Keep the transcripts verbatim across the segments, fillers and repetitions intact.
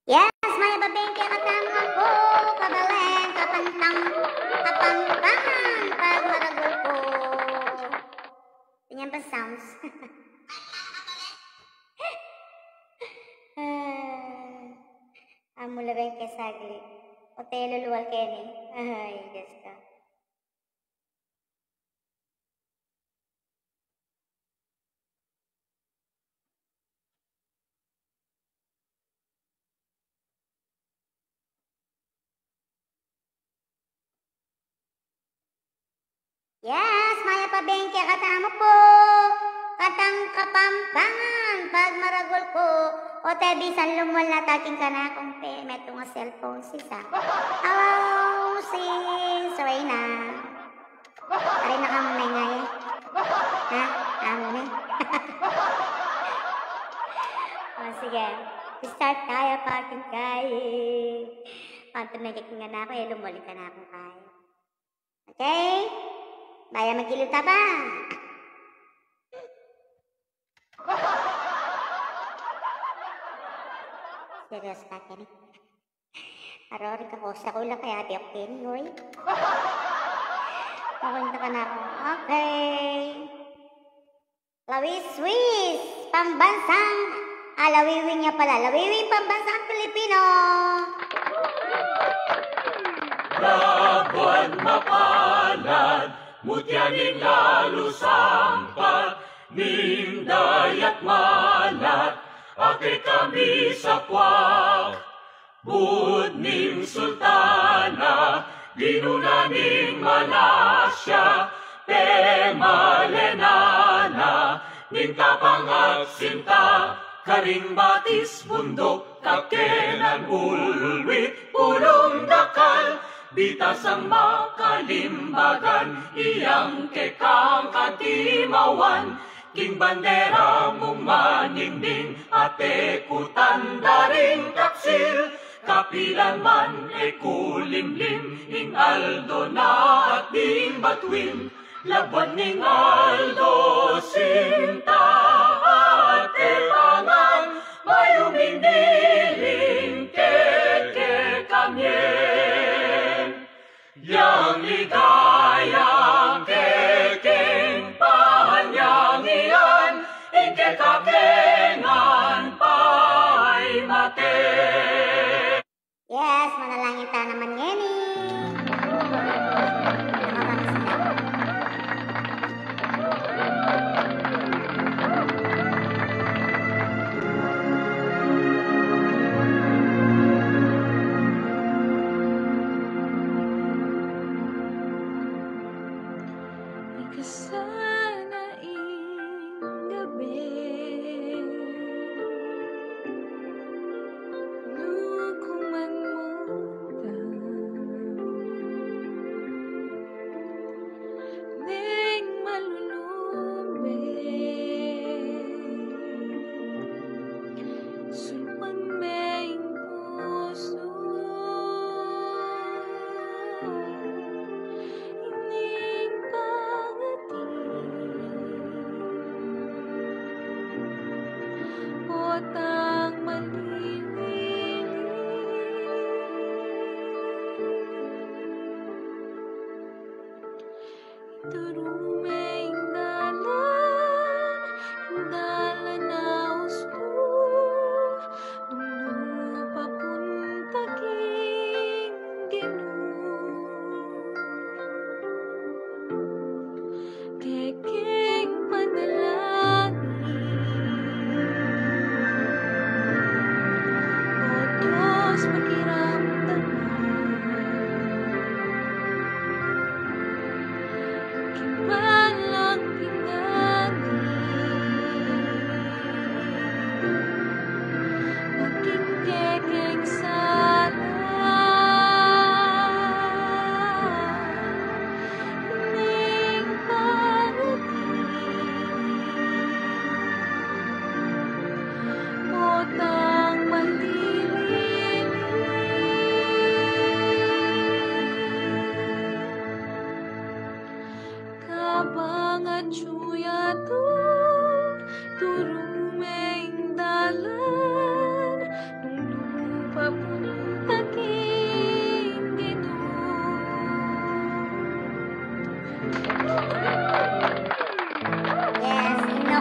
Yes, mayap a beng kekatamung Apo, kabalen, kapantang, kapampangan, pagmaragul ku. Ganyan pa sounds. Ah, amu la beng ke saglit. O te lulual keni. Ay, Diyos ko. Yes, mayap a beng kekatamu pu. Katang Kapampangan, pagmaragul ku. O te bisan lumual na ta king kanakung pe, metung a cellphone, sis, a. Hello, sis Reyna. Ari na kang mengay. Ha? Amu ne. O, sige. Start tayo, pating kay. Pantu me king kanaku, e, lumual ing kanaku kay. Okay? Baya magiliw ta pa. Serious ka, keni? Arori ka ko, sa ko lang kaya di ako keni, oy. Pakunta ka na ako. Okay. Lawiswis, pambansang, ah, lawiwing ya pala. Lawiwing pambansang Pilipino. Labuan mapalad, mutya ning lalu sampat, ning dayat malat, ake kami sapuak. Bud ning sultana, ginuna ning Malaysia, pemalenan na ning tapang at sinta, karing batis bunduk, kakenan ulwit, pulung dakal, bitasang makalimbagan, iyang kekang katimawan, king bandera mung maningning, ate ku tanda ring taksil, kapilan man e ku limlim, ing aldo na at ding batuin, labuan ning aldo sinta, ate pangan, mayumi ning kekekami. Yang ligaya kekeng panyangian, ing kekakengan pay mate. Yes, manalangin ta naman ngeni. Mga mamis na. Ikasana ing gabe, nukuman mu ta neng malulumbe, sulpan me ing pusu ning pangati, potang malilinis. Turu me ing dalan, ing dalan a ustu, nung nu papunta king Ginu. Kekeng manalangin, O Dios, pakiramdaman king balang pingadi, maging kekeng sala ning pangadi, potang malilinis. Kabang atyu yatu, turu me ing dalan, nung nu pa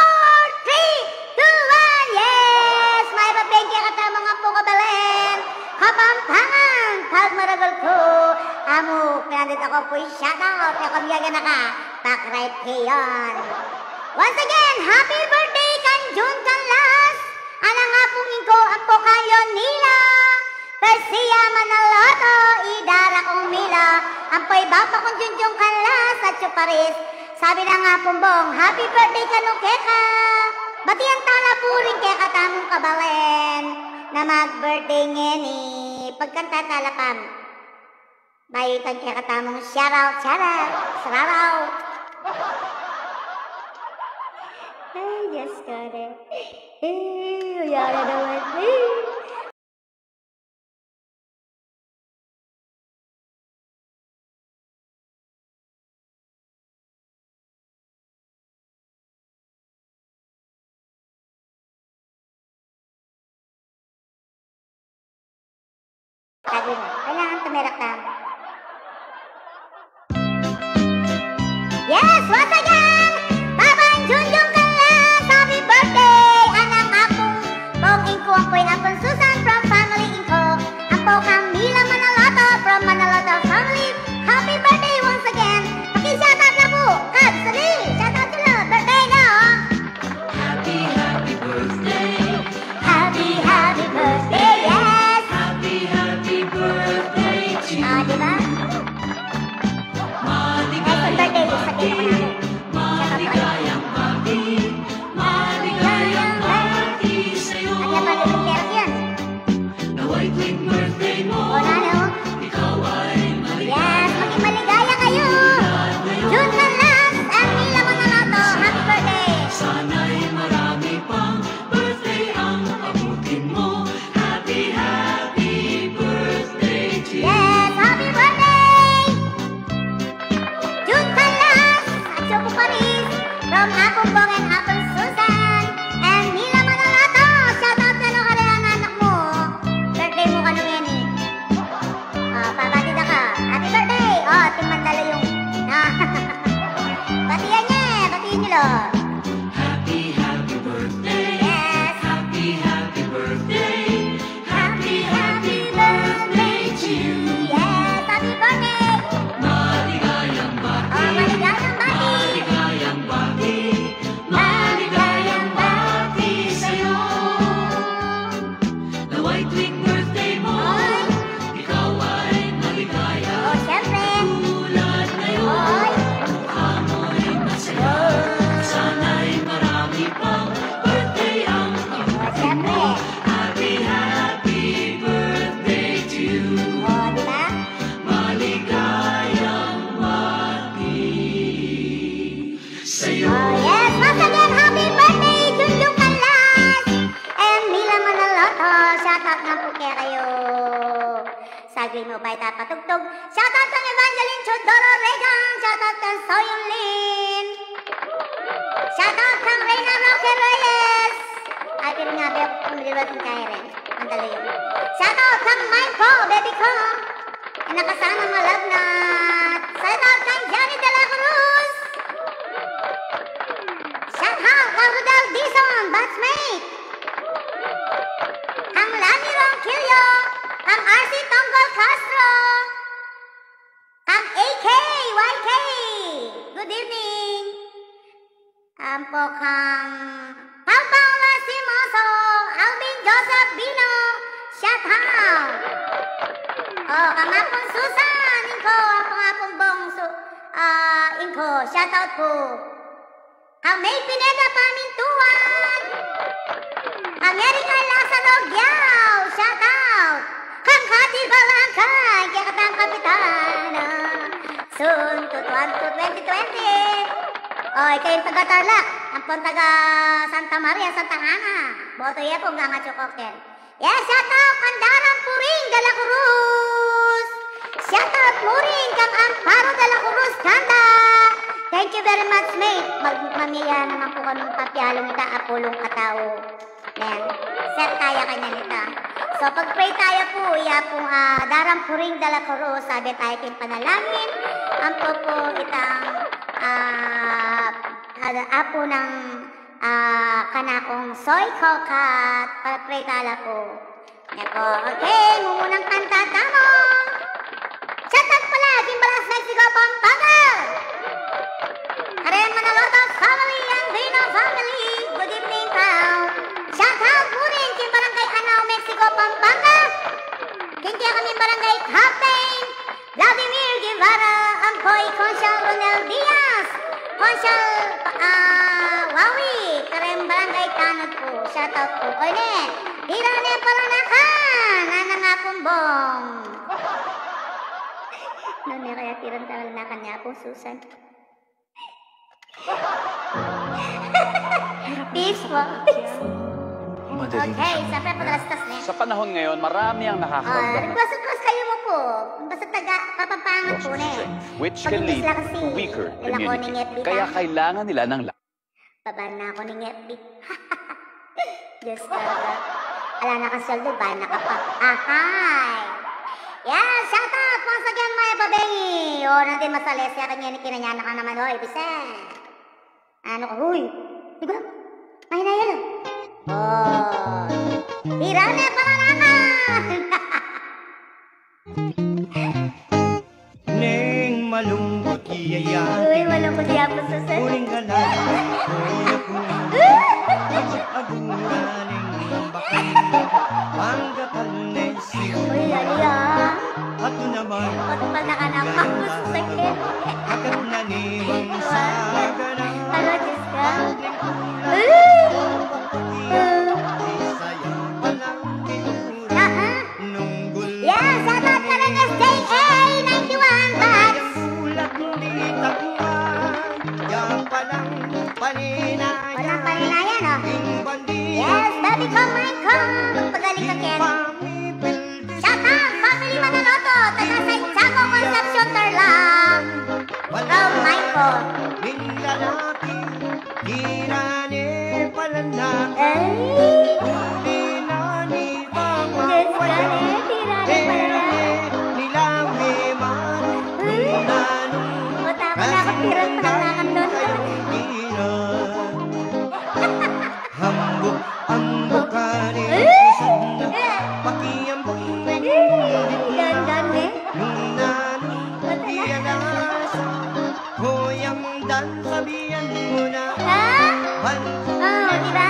four, three, two, one. Yes! Mayap a beng kekatamung ampo kabalen, Kapampangan, pagmaragul ku. Amu, pinandit aku pu, shout out, e ku miyagan na ka, back ride ke yan. Once again, happy birthday kan Jun Canlas. Alang apung ingko ampo kan Leonila Garcia Manaloto, i dara kung Mila, ampo i bapa kung Junjun Canlas at Chuparis. Sabi na nga pung bong, happy birthday kanu keka. Batian tala pu ring kekatamung kabalen na mag-birthday ngeni. Pagkanta tala, Pam. Bayu itang kekatamung shout out, shout out, shout out. Ay, Diyos ko, de. Eh, uyara naman. Eh. Sabi na, kailangan tumerak tamu. Yes, once again, Babang Junjun Canlas, happy birthday! Anak apung Bong Ingku, ampo i apung Susan from family Ingku, ampo kang Mila Manaloto from Manaloto family. Happy birthday once again. Paki-shout out na pu. Kab, sabi, shout out sila. Birthday na, oh. Hapon, Susan. And Mila Manaloto, shout out kanu kareng anak mu. Birthday mu kanu ngeni. O, pabati da ka. Happy birthday. O, atin man dalu yung, a, batian ye, batian ye, lo. Happy, happy birthday. Yes. Happy, happy birthday. Happy, happy birthday to you. Yes, happy birthday. Maligayang bati. O, maligayang bati. Maligayang bati. Maligayang bati sa'yo. Nawa'y tuwing birthday mo, ikaw ay maligaya. O, syempre. Tulad ngayon, mukha mo'y masaya. Sana'y marami pang birthday ang abutin mo. Happy, happy birthday to you. O, di ba? Maligayang bati sa'yo. O, yes. Once again, happy birthday, Junjun Canlas and Mila Manaloto. Shout out nga pu kekayu. Saglit mu pa ita patugtug. Shout out kang Evangeline Teodoro Regan. Shout out kang Soyun Lin. Shout out kang Reyna Roque Reyes. Ay, pero nga, pero kung diliwa kang Karen. Ang dali yun. Shout out kang Mike ko, baby ko. Ay, nakasama malagnat. Shout out kang Johnny de la Cruz. Shout out kang Rodel Dizon, batchmate. Kang Lani Ronquillo, kang R C Tonggol Castro, kang A K Y K. Good evening. Ampo kang Pau Pau Lastimoso, Alvin Joseph Bino, shout out. O, kang Apong Susan, ingko, Apong, Apong Bong, Su-, a, ingko, shout out pu. Kang May Pineda Pamintuan. Kang Erika Lazaro Giao, shout out. Kang Cathy Balangkay, kaya katang kapitan, a, soon to twenty twenty. O, ikayung taga Tarlac, ampong taga Santa Maria, Santa Ana. Boto ye pu, nga nga chukoken. Yes, shout out kang Daran Puring de la Cruz. Shout out Puring kang Amparo de la Cruz Canda. Thank you very much, mate. Mag-, mamiyaya naman pu kaming papialung ta, apulung katau. Yan. Set taya kanyan ita. So, pag-pray taya pu, ya pu, a, Daran Puring de la Cruz, sabi taya king panalangin. Ampo pu itang, a, a, apu nang a, kanakung Soy Cocat, pag-pray tala pu. Yan pu. Okay, mumunang kanta tamu. Shout out pala king Balas, Mexico, Pampanga. Kareng Manaloto family, Andino family. Good evening pu. Shout out mu rin king Barangay Anao, Mexico, Pampanga. King kekaming Barangay Captain Vladimir Guevara, ampo i Konsehal Ronel Diaz, Konsehal, a, Wawi, kareng Barangay Tanod pu, shout out pu. Oy ne, dira ne palanakan, nanang Apung Bong. Nune kaya tiran talanakan ni Apung Susan? Peace po. Peace. Madaling Okay, sampai padrastas ne. Sa panahon ngayon, marami ang Ah, nakakaramdam ng request, request kayu mu pu. Basta taga Kapampangan pu ne. Stress, which can lead to weaker immunity. Kaya kailangan nila ng la- Baba na ku ning F B. Diyos ko. Ala na kang sweldo, bana ka pa. Ahay! Yan, shout out once again, Maya Pabengi. O, nandi masalesya kanya ni kinanya na ka naman, hoy, Bisen. Ano ka, huy? Di ko lang. Mahina yan, o. O. Hirang na pala naman. Neng malungkut iya ya. Uy, malungkut ya po, Susan. Uling ka na. Uy, aku. Agut-aguran ning bakal. Ang gatal na isi. Uy, lali, ah. Aku naman. Pati pala ka na pa, Susan. Agat na ni Mang Sagana. Ano, Diyos ka? Uy! Uy! Aha. Yan, shout out ka rin, S J A ninety-one Bats. Walang paninayan, o. Yes, Bobby Cole, Mike Cole, magpagaling ka, Ken. Shout out, family Manaloto, taga Santiago, Concepcion, Tarlac. From Mike Cole. Ay. Diyos ko, eh, tira na pala na. O, tama na, kapira na pala na. Hambuuk-ambuuk a rin. Eh! Pakiambuk na. Eh! Dandan, eh. Nung nanu, di alas. Hoy, ang dan, sabihan mo na. Ha? Hal-, oh, di ba?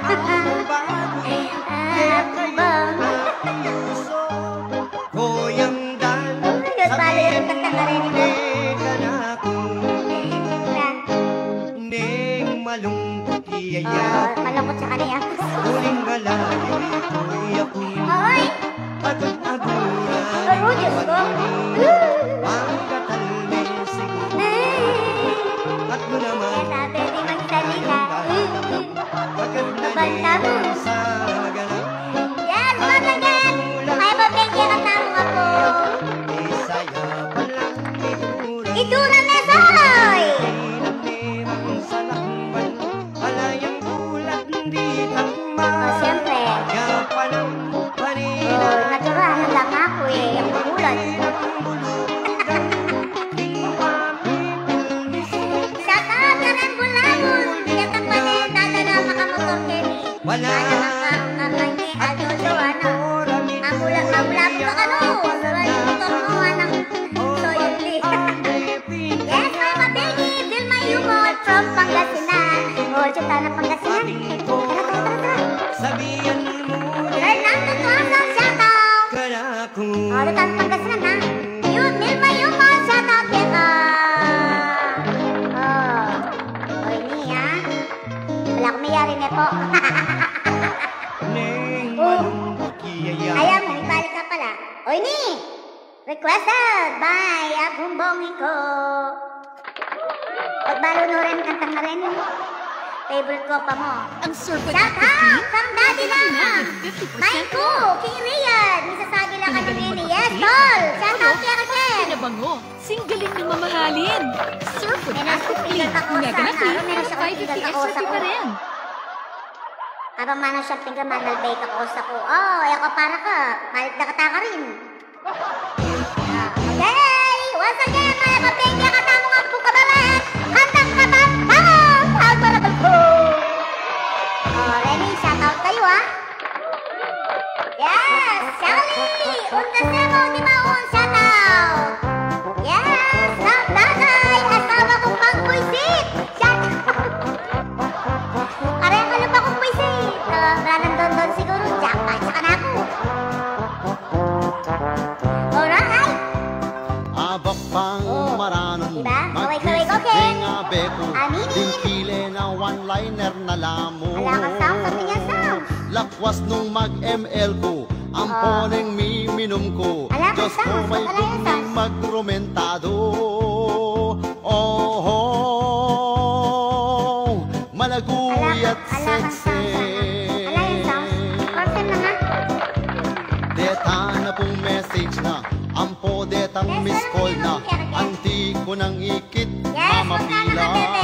Ang bago. Ah, kaya ba? Aking puso. Hoy, ang dan, oh my God, sabihan mo na. Balik ang kanta ka rin, di ba? Kanaku. Na. Neng malungkut iya. Ah, malungkut siya kaniya. Uling malayo, kuya ku. Oy! Agut-aguran. Oh, Diyos ko. Ang katalmen siguro. Eh. At mo naman. Kaya sabi, di magsalita. Agad na. Banta mo. Sa ganap. Yes, once again. May pabengke ka tamu nga po. Isaya pa lang. Ito na, Mesoy! O, siyempre. O, natural, ang langa ku, eh, ang bulat. Shout out ka rin, Bulabul! Kita pa rin, dada na makamotor, Kenny. Wala. Ana, ana, ana, ni Aldo Joana. Mamula, mamula po ka, no? Wala, motor mo, anak. So, yun, eh. Yes, my mabegi, Vilma Yumot from Pangasinan. O, diyan tayo na Pangasinan. Tara, tara, tara, tara. Fernando Tuasa, shout out. O, diyan tayo Pangasinan, ha? Yun, Vilma Yumot, shout out, Vilma. O. O, ini, ha? Wala akong mayari na po. O. Ayan, may balik ka pala. O, ini. Requested by Agumbong Iko. Pagbalu no rin kantang na rin yung favorite ko pa mo. Ang surfing. Shout out from Daddy na. Main ku, King Rian. Misasagi lang kami ni Yes, tol. Shout out kay Raquel. Pinabango. Singgaling ng mamahalin. Surf with Aquafit. Mega na free, pero five fifty S R P pa rin. Abang mana siyang pinggan, manalbay ka ko sa ko. O, e ko para ka. Malit na kata ka rin. Okay! Once again, mga kapengke, katamu nga pu kabalen. Kantang Kapampangan, Pagbarabal Ku. O, Rene, shout out kayu, ha? Yes, Charlie! Untas na mo, di maun, shout out! Yes, Kap Dagay, asawa kung pang buisit! Shout out! Pareho ka lupa kung buisit! O, wala nang dondon siguro, jackpot sa kanaku! Alright! Abak pang maranon, diba? Kaway-kaway ko, Ken. Aminin. Dingkile na one-liner na lamu. Ala ka sounds, ano niya sounds? Lakwas nung mag-M L ku, ampo neng miminum ku. Ala ka sounds, ala ka sounds. Diyos ko, may bugning magrumentado. Oho, malaguy at sexy. Ala ka sounds, ala ka sounds. Confirm na nga. Deta na pung message na, ampo detang miss call na. Anti ku nang ikit, mamapila. Yes, magkano ka, Bebe?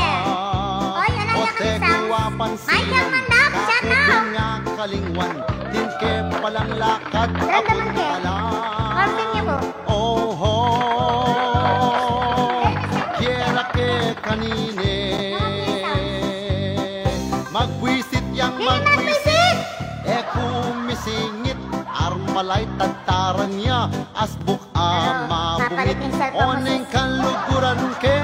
Oy, ala ka sounds. Michael Mandap, shout out. Kakubing nga kalingwan, din ke palang lakad, apunta la. Confirm niya po. Oho, kiera ke kanine. Magbuisit yang magbuisit. E ku misingit, armalay tataran ya, asbuk a mabungit. Oneng kaluguran ke,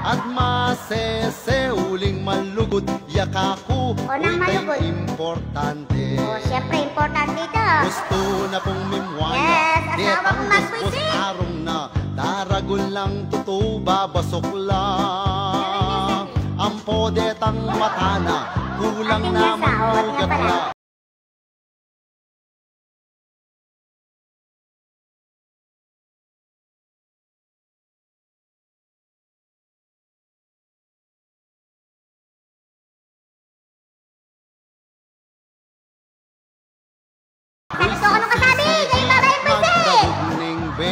at masese uling malugud. Ya kaku, o, nang malugud. Importante. O, siyempre, importante ita. Gustu na pung mimwaya. Yes, asawa kung magbuisit. Arung na, daragul lang tutu, babasuk la. Ampo detang mata na, kulang na mangugat la. Sabi ko, ano ka sabi? Kayo babaeng buisit!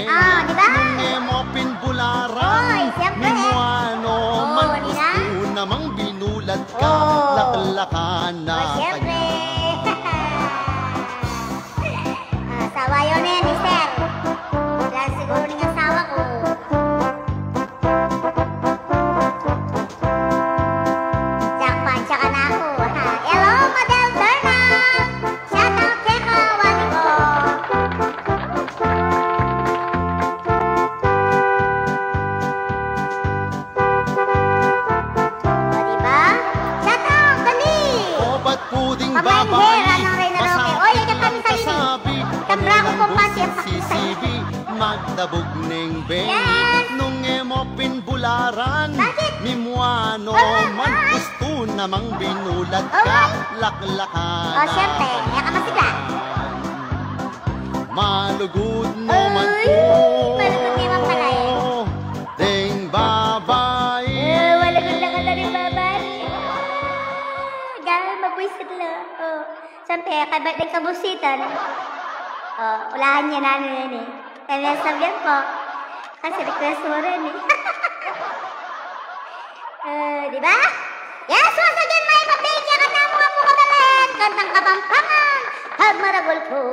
Ah, di ba? Nung emo pinbularan, oy, siyempre. Mimuano, o, man di ba? Gustu namang binulat ka, o, laklakan na. Ay, Pamain hair, anang Reyna Roque. Oy, ay, kami sa lini. Tambra ko pong pati ang pakisay. Magdabog neng beng. Yes. Nung e mo pinbularan. Bakit? Mimuano man gusto namang binulat ka. Alright. Laklakan. O, siyempre, kaya ka masigla. Malugud no man. Uy, malugud ne man pala e. Deng babai. E, malugud la kata ning babai. Gawin mabwisit la. O. Siyempre, kay birthday kabusitan. O, ulahan ya nanu yan e. Kaya sabihan ko. Kasi request mo rin e. E, di ba? Yes, once again, mapabeng ya kanta mu nga pu kabalen. Kantang Kapampangan. Pagmaragul ku.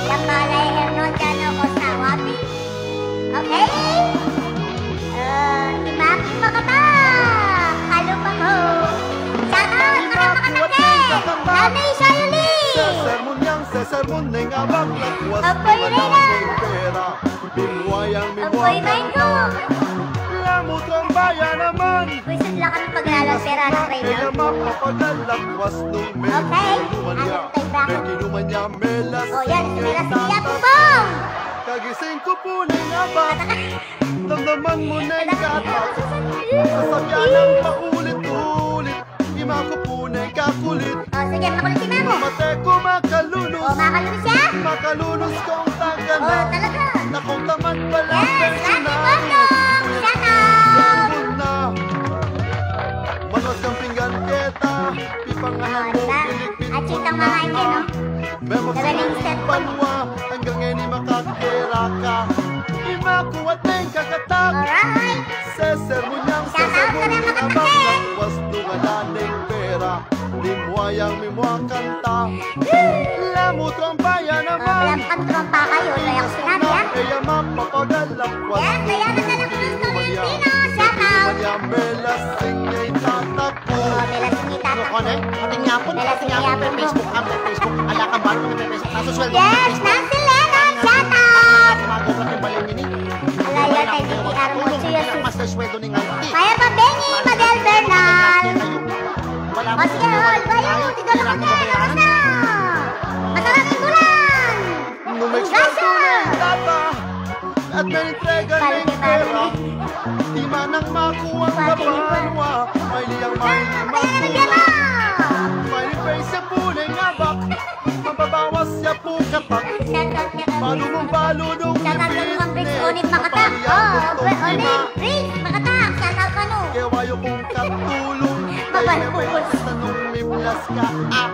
Yang malay herno dyan ako sa wapi. Okay? E, imaking makata. Kalupa ko. Shout out, mga makatakin. Nanay Shayuli. Sesermon yang sesermon neng abak, lakwas. Apoy Reyna. Bimuayang mimuang kanta. Lamu trompa ya naman. Buwisit la kami paglalang pera ng Reyna. Kaya mapapagal lakwas nung medyo. Okay. Medyo lumanya, melas. O, yan, melas niya, Pupong. Kagising ku pu neng abak. Damdaman mu neng katak. Sasabyan nang paulit-ulit. Imaku pu neng kakulit. O, sige, makulit si Mamu. Mate ku makalunus. O, makalunus ya? Makalunus kung taga na. O, talaga. Na kung tamat pala. Yes, Happy Bondong. Shout out. Manuas kang pinggan keta. Pipanganan mu, pilikpit mu na. At sitang mga ike, no? Memos. Galing step. Banwa, anggang ngeni makakera ka. Imaku at neng kakatak. Alright. Sesermon yang sesermon neng abak, lakwas nung ala neng pera. Mimuayang mimuang kanta. Lamu trompa ya naman. Alam kang trompa kayo, kaya ko sinabi, ha? Kaya mapapagal lakwas. Yan, kaya na talaga ng Tolentino. Shout out. Kaya melasing ya itatak ku. O, melasing itatak ku. Ano ka na? Ating yapon, melasing yapon, Facebook, ang Facebook. Ala kang baru ng Facebook. Kaso sweldo ng Facebook. Yes, Nancy Lennon, shout out. Gumagawa ng balay nini. Alaya kay D D R mo, Chuya Sus. Mas na sweldo ni Ngalti. Kaya pa, Benny Madel Bernal. Wala. O, sige, o, kayo, tignan mo, kaya, kaya na. Masarap yung bulan. Nung may sweldo na yung tata at may entrega na yung pera, di man ang makuha ang kabanwa. May liyang, may liyang makuha. May face ya pu neng abak. Mababawas ya pu katak. Balu mung balu nung ipit ne. Onit makatak. O, onit. Prince makatak. Shout out kanu. Kewa yu kung katulung. Mabalbus. Tanung mimlas ka. Ah.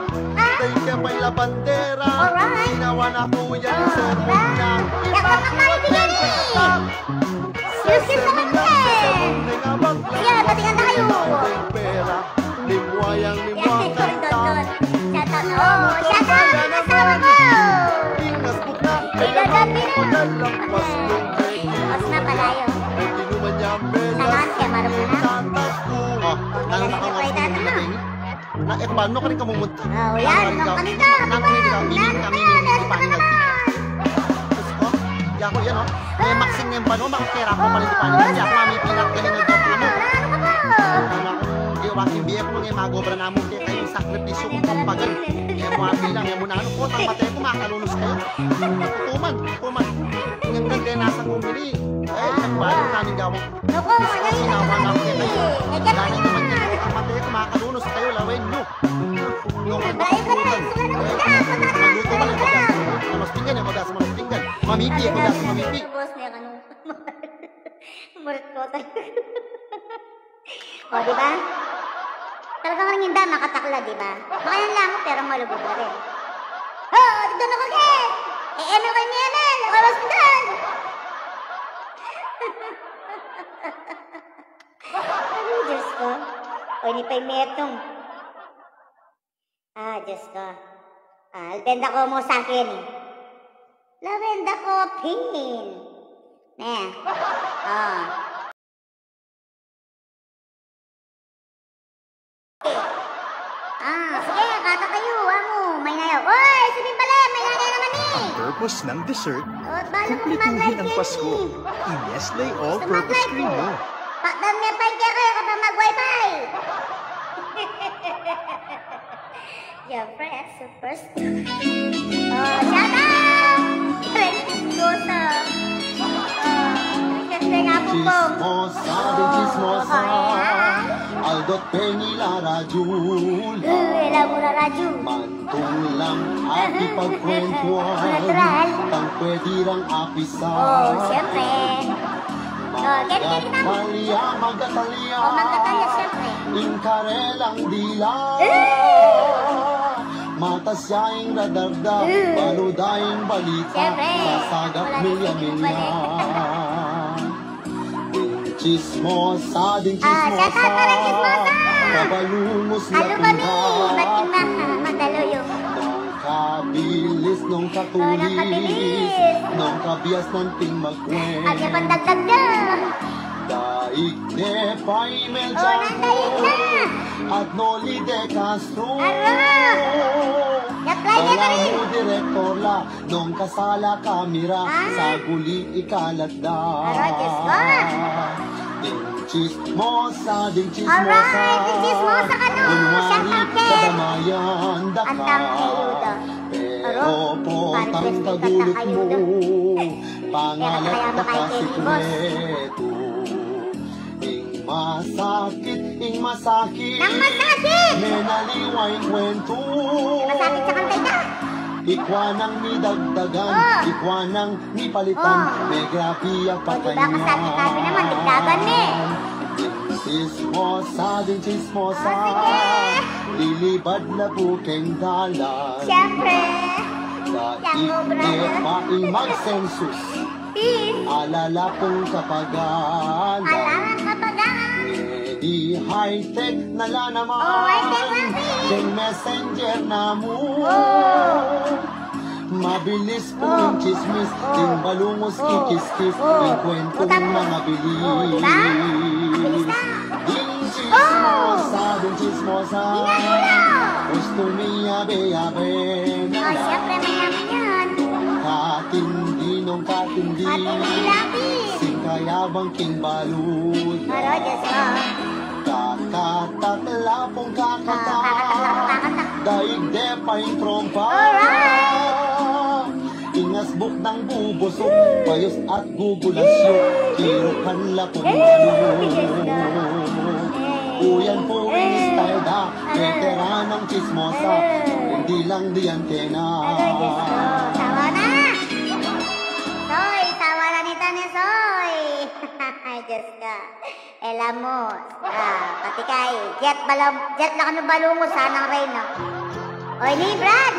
Dahil ka pa'y labandera. Alright. Ginawa na ku yan, sir. Yan, yan, yan, yan. Yes, yes, naman, yes. Yeah, batingan tayo. Pera, limuayang limuang kanta. Shout out, no? Shout out, asawa ko. Ingas bukna, kaya dapat na. Os na pala yun. Saan ka, marunong na? O, nanu na ka nga? Na, e, paano ka rin kamumunta? O, yan, nanu ka rin kamumunta? Nanu ka rin kamumunta? Diyos ko, yaku yan, o. May maksing na yung pano, makapera ko pa rin paano. Yaku, mami, pinakgaling na daw, ano. Ano ka ba? Ano, yung aking biye ko, mga magobra namu, kaya kayo sakripisyo kung pampagal. E, mga bilang, e, muna, ano, po, tang mate ko, makalunus kayo. Tutuman, tutuman. Yung ganda, nasa kumbili. Ay, nagbayo, naming gawang Naku, ano yun? Sinawa na kita. Gana naman yan. Matay, kumakalunus kayo, lawen nyo. Ay, pala, sila na kita. Maluto man, ako dasa, maluto, mas pinggan, ako dasa, mas pinggan. Mamipi, ako dasa, mamipi. Boss, may ano. Murit ko tayo. O, di ba? Talagang rin yung dama, katakla, di ba? Makayan lang, pero malubog na rin. O, tignan ako, Ken! E, M L kayo ni M L! Ako, mas pinggan! Ay, Diyos ko. O, ini pa yung metong. Ah, Diyos ko. Ah, albenda ko mo sa akin. Labenda ko, pin. Ne. Ah. Ah, sige, kata kayo, amo, may nayaw. Oy, sabi pala, may nanay naman eh. Ang purpose ng dessert, kumpletuhin ang Pasko. I-Nestle all-purpose cream mo. Pakdan Kaya pa yung kaya ka pa mag-wifi. Siyempre, super. Oh, shout out! Siyempre, chismosa. Oh, siyempre nga po po. Chismosa, ding chismosa. Oh, ayan. Aldo't pengi la radyo la. Eh, la mura radyo. Mantung lang akipagkwentuhan. Natural. Tang pwede rang apisan. Oh, siyempre. Oh, gani, gani na. Magatalya, magatalya. Oh, magatalya, siyempre. Ing karelang dila. Eh! Matas ya ing radar da, eh, balu da ing balita, siyempre, sasagap wala na milya-milya. Ding chismosa, ding chismosa. Ah, shout out para chismosa. Pabalungos la. Alu kami, ba't ing ma-, madalo yung nung kabilis, nung katulis, nung kabilis, nung kabias nang pin magkwento. Agya pang dagdag na. Daig ne pa i Mel Chanco. Oh, nang daig na. At Noli de Castro. Aro. Yaplay na rin. Balamu direktor la, nung kasala kamera, ah, sa guli ikalat da. Aro, Diyos ko. Ding chismosa, ding chismosa. Alright, ding chismosa ka, no? Kunwari, shout out, Ken. Kadamayan da ka. Antang ayuda. Pero aro, potang pares tagulut ka mu, ayuda. Pangalat da ka sikretu. Ing masakit, ing masakit. Nang masakit! Menaliwa ing kwentu. Masakit sa kanta ita. Ikwa nang midagdagan, oh, ikwa nang mipalitan, oh, megrabe ya pa kanya. O, diba? Masakit kami naman, dagdagan, eh. Ding chismosa, ding chismosa. Oh, sige. Lilibad la pu keng dalan. Siyempre. Daig ne pa i mag-census. Sis. Ala la pung kapagan. Ala la kapagan. Ngeni high-tech na la naman. Oh, high-tech na, sis. Deng messenger na mu. Oh. Mabilis pung chismis, oh, ding balungos, oh, kikiskis, oh, ding kwentung, oh, tama, mangabilis. Oh, diba? Mabilis na. Ding chismosa, oh, ding chismosa. Di na kulang. Gusto mi abe-abe na. Oh, siyempre, mayaman yan. Nung katindi, nung katindi. Katindi lapis. Sing kayabang king balu. Aro, Diyos ko. Kakatak la pung kakatak. Ah, kakatak la pung kakatak. Daig de pa ing trompa. Alright. Ing asbuk nang bubusuk, payus at gugulansyuk, kirukan la pung balu. Uyan pu ing style da, veteranang chismosa, hindi lang di antena. Aray, Diyos ko. Sawa na! Soy, sawa na nita ni Soy. Ay, Diyos ka. E la mu, ah, pati kay, jet bala-, jet la kanu balungos, sanang rey, no? Oy, ni Brad!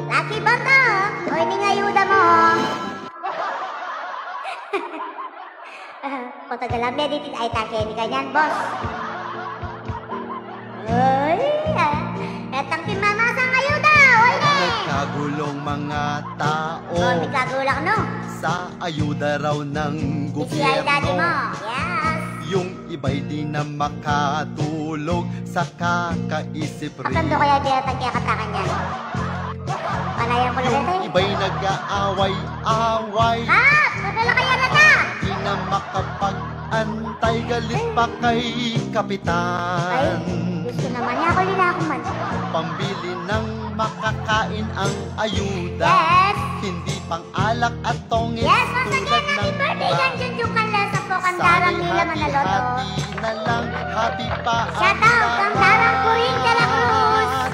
Lucky ba ka? Oy, ni, ing ayuda mu. Patagalan me, di, ay, take ni kanyan, boss. Oy, ah, etang pin mamasang ayuda, oy, ne! Nagkagulung mga tao. Oh, nagkagulung, no? Sa ayuda raw ng gobyerno. Isi ay dati mo. Yes. Yung iba'y di na makatulog sa kakaisip rin. Akan do kaya di atang kaya katakan yan? Palayan ko lang ito eh. Yung iba'y nag-aaway-away. Ah! Patula kaya na ta! Di na makapag-antay, galit pa kay Kapitan. Ay, gusto naman niya ako, linakuman. Pambili ng makakain ang ayuda. Yes! Hindi pang alak at tongits. Yes, once again, happy birthday kang Junjun Canlesa po, kang Darang Mila Manaloto. Sana hati-hati na lang, happy pa. Shout out kang Darang Puring de la Cruz.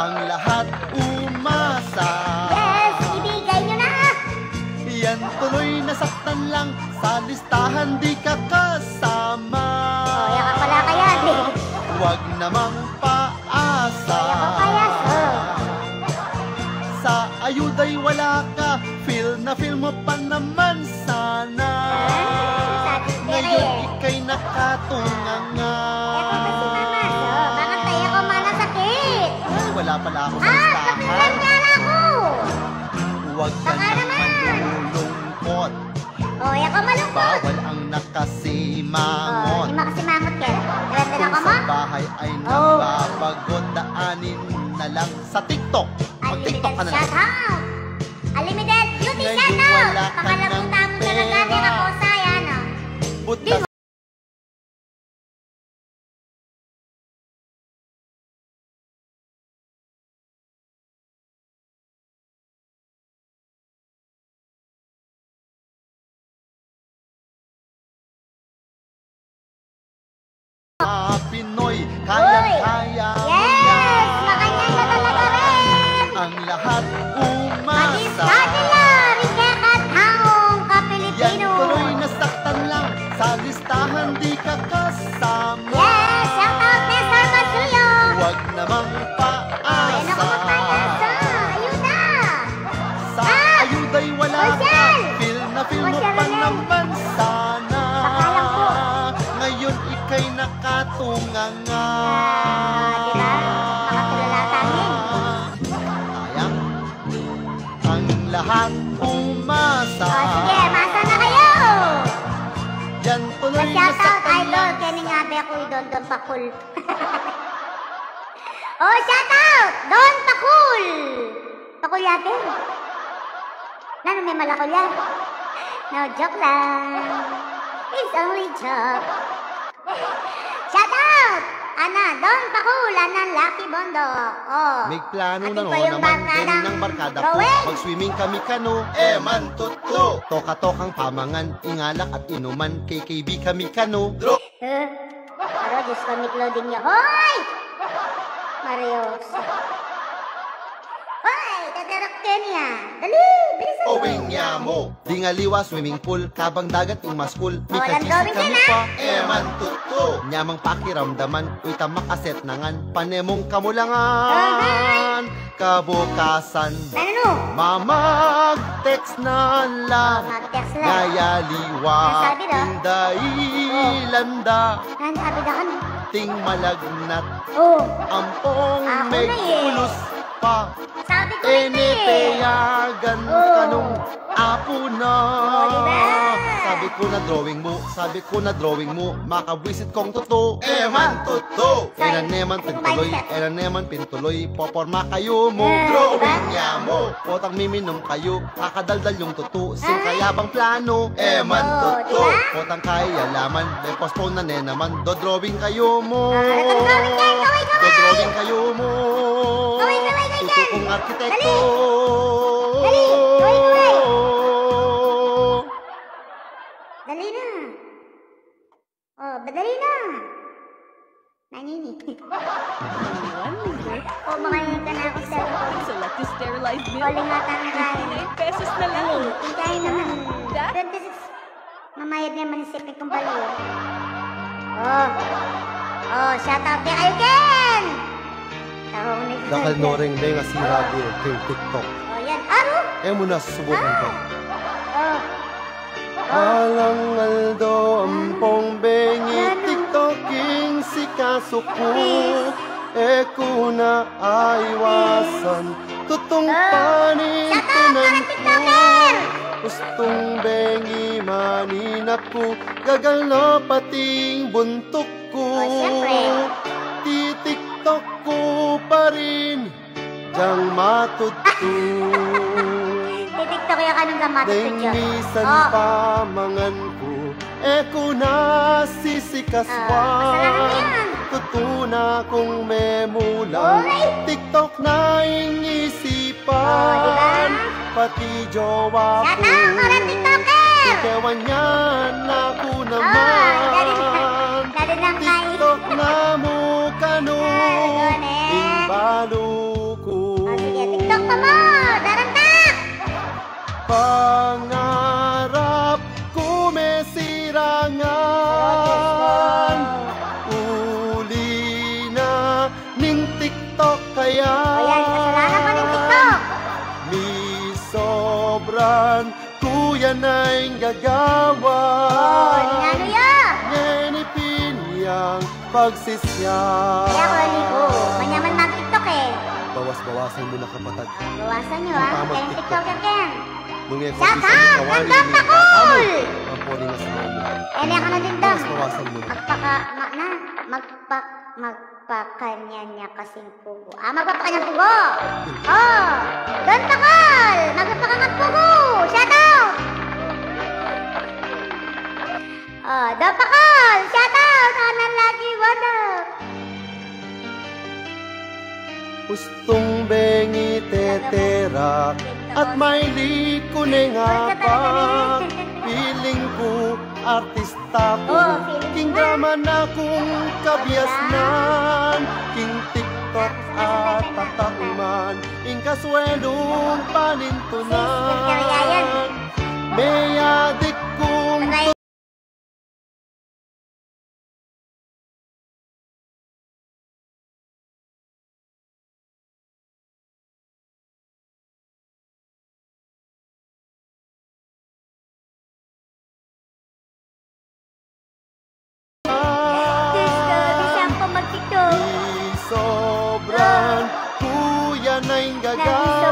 Ang lahat umasa. Yes, ibigay nyo na. Yan tuloy nasaktan lang, sa listahan di ka kasama. Oh, yan ka pala kaya, di. Wag namang paasa. Sa ayuda'y wala ka, feel na feel mo pa naman sana. Ah, sabi ko eh. Ngayon ika'y nakatunganga. Eto ba si Mama? So, bakit tayo ko manasakit? Ay, wala pala ako sa listahan. Ah, kapitan nga lang ako. Huwag ka nang malulungkot. O, e ka malungkot. Bawal ang nakasimangot. O, di makasimangot ka. Swerte na ka mo. Kung sa bahay ay nambabagot, daanin na lang sa TikTok. Mag-TikTok ka na lang. Unlimited shout out. Unlimited beauty shout out. Ngayon wala ka nang pera. Pangalagutan mo talaga, di na ko sayang, no? Butas Pinoy, kayang-kaya mo yan. Yes! Makanyan ka talaga rin! Ang lahat umasa. Maging popular, ikakataong ka-Pilipino. Yan tuloy nasaktan lang, sa listahan di ka kasama. Yes! Shout out, Nestor Masuyo! Huwag namang paasa. Ay, naku, paasa. Ayuda! Sa ayuda'y wala ka. Feel na feel mo pa naman sana. Ngayon ika'y nakatunganga. Ah, di ba? Makatulala tayo. Sayang. Ang lahat umasa. Oh, sige, masa na kayo. Yan tuloy nasaktan lang. Pa-shout out, idol, keni nga be ku i Don Don Pakul. Oh, shout out, Don Pakul. Pakul yate. Nanu, me malakul ya? No, joke lang. It's only joke. Shout out! Ana, Don Pakul, ana, Lucky Bondo. Oh. Migplano na naman, keni nang barkada ku. Mag-swimming kami kanu. E man tutu. Toka-tokang pamangan, ingalak at inuman, K K B kami kanu. Eh, aro, Diyos ko, mi-loading ya. Hoy! Marios. Hoy, dadarap keni ya. Dali, bilisan mo. Owing ya mu. Ding aliwa swimming pool, kabang dagat ing maskul. Mikadisi kami pa. E man tutu. Nyamang pakiramdaman, uy, tamak aset nangan, panemong kamulangan. Kabukasan. Nanu? Mamag-text na la. Oh, mag-text la. Ngayaliwa. Ang sabi da? Inday landa. Ang sabi da kan? Ting malagnat. Oh. Ampong megpulus pa. Sabi ku na, e ne peyagan kanu. Apu na. Oh, di ba? Sabi ku na drawing mu, sabi ku na drawing mu, makabwisit kung tutu. E man tutu. E na ne man pintuloy, e na ne man pintuloy, poporma kayu mu. Drawing ya mu. Potang miminum kayu, kakadaldal yung tutu, sing kaya bang plano. E man tutu. Potang kaya laman, me-postpone na ne naman, do-drawing kayu mu. Do-drawing kayu mu. Tutu kung arkitekto. Dali! Dali! Kaway, kaway! Dali na! Oh, madali na! Nanini. One liter? Oh, makain ka na ako sa... Selected sterilized milk. Calling ata ng kain. Fifty-nine pesos na lang. Dali, kinkain naman. Twenty-six. Mamayad naman isip ni kumbali. Oh. Oh, shout out kay kayu, Ken! Dakal no ring bengi a sirag king TikTok. Oh, yan. Aru? E mu na susubukan to. Oh. Alang aldo ampong bengi TikTok ing sikasu ku. E ku na aiwasan, tutung panintunan ku. Ustung bengi manina ku, gagal no pating buntuk ku. Ti-TikTok ku pa rin dang matudtu. Ti-TikTok ya kanu dang matudtu. Deng misan pamangan ku, e ku na sisikaswan. Tutu na kung memulang TikTok na ing isipan. Pati jowa ku. Ikewan ya na ku naman. TikTok na mu kanu ing balu ku. O, sige, TikTok pa mu. Darantak! Pangarap ku mesirangan. Uli na ning TikTok kaya. O, yan. Kasalanan pa ning TikTok. Misobran ku ya na ing gagawan. O, nanu ya? Ngeni pin yang pagsisya. Kaya ko, Nico, manyaman mag-TikTok e. Bawas-bawasan mu na, kapatad. Bawasan yu, a. Kaya TikTok ya, Ken. Shout out! Nung e ko di sa kawan, Don Pakul! Ang poli nga sa amin. E, ne ka na din, Don. Bawas-bawasan mu na. Magpaka-, ma-, na, magpa-, magpakanyan ya kasing pugu. A, magpapakanyan pugu! O! Don Pakul! Magpapakanyan pugu! Shout out! O, Don Pakul! Shout out! Anan lagi, what up? Ustung bengi teterak at maili ku neng apak. Piling ku Artista ku, king drama na kung kabiasnan, king TikTok at tatakman, ing kaswelung panintunan. Meyadik kung Diyos ko, di siya pa magtito. Di sobran, kuya na ing gagawan.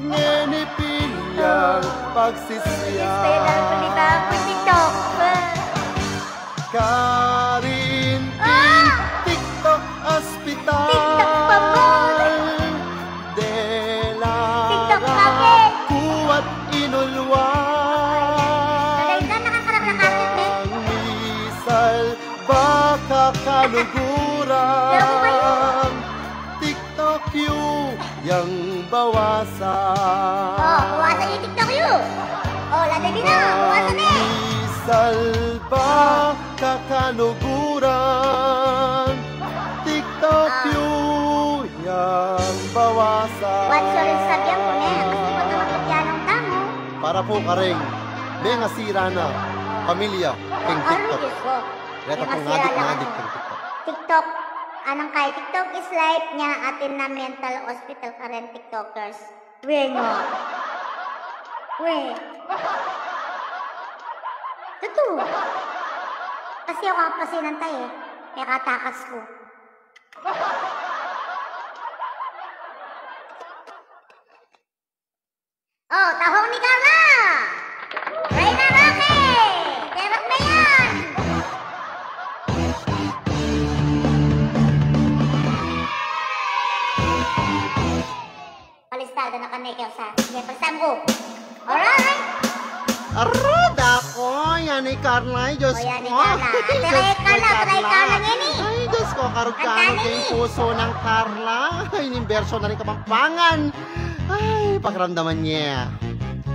Ngeni pilyang pagsisian. Karin king TikTok aspital. TikTok pa mo. Dela TikTok pa, eh. Kuat inulwan. Galing ka, nakakarap na kapit, eh. Nang misal baka kaluguran. Pero kung kayo TikTok yu yang bawasan. Oh, bawasan ing TikTok yu. Oh, lagi din na, bawasan eh. Salba kakaluguran. TikTok yu yang bawasan. What's your Instagram ko ne? Kasi pag naman pagyanong tamo. Para po karing mengasira na pamilya king TikTok. Deta pung adik na adik king TikTok. TikTok, anang kay TikTok is life nya, atin na mental hospital karen TikTokers. We nyo. We. Tutu. Kasi aku ang pasinan tayo eh. Kaya katakas ku. Oh, tahong ni Carla! Reyna Roque! Terok na yan! Palistado na kami kayo sa, sige, pagsamgo. Alright! Aruda ko, yan ni Carla, ay, Diyos ko. O, yan ni Carla. Ay, Diyos ko, Carla. Ay, Carla, ngeni. Ay, Diyos ko, karugtano keng pusu nang Carla. Ay, ning bersyon na rin Kapampangan. Ay, pakiramdaman niya.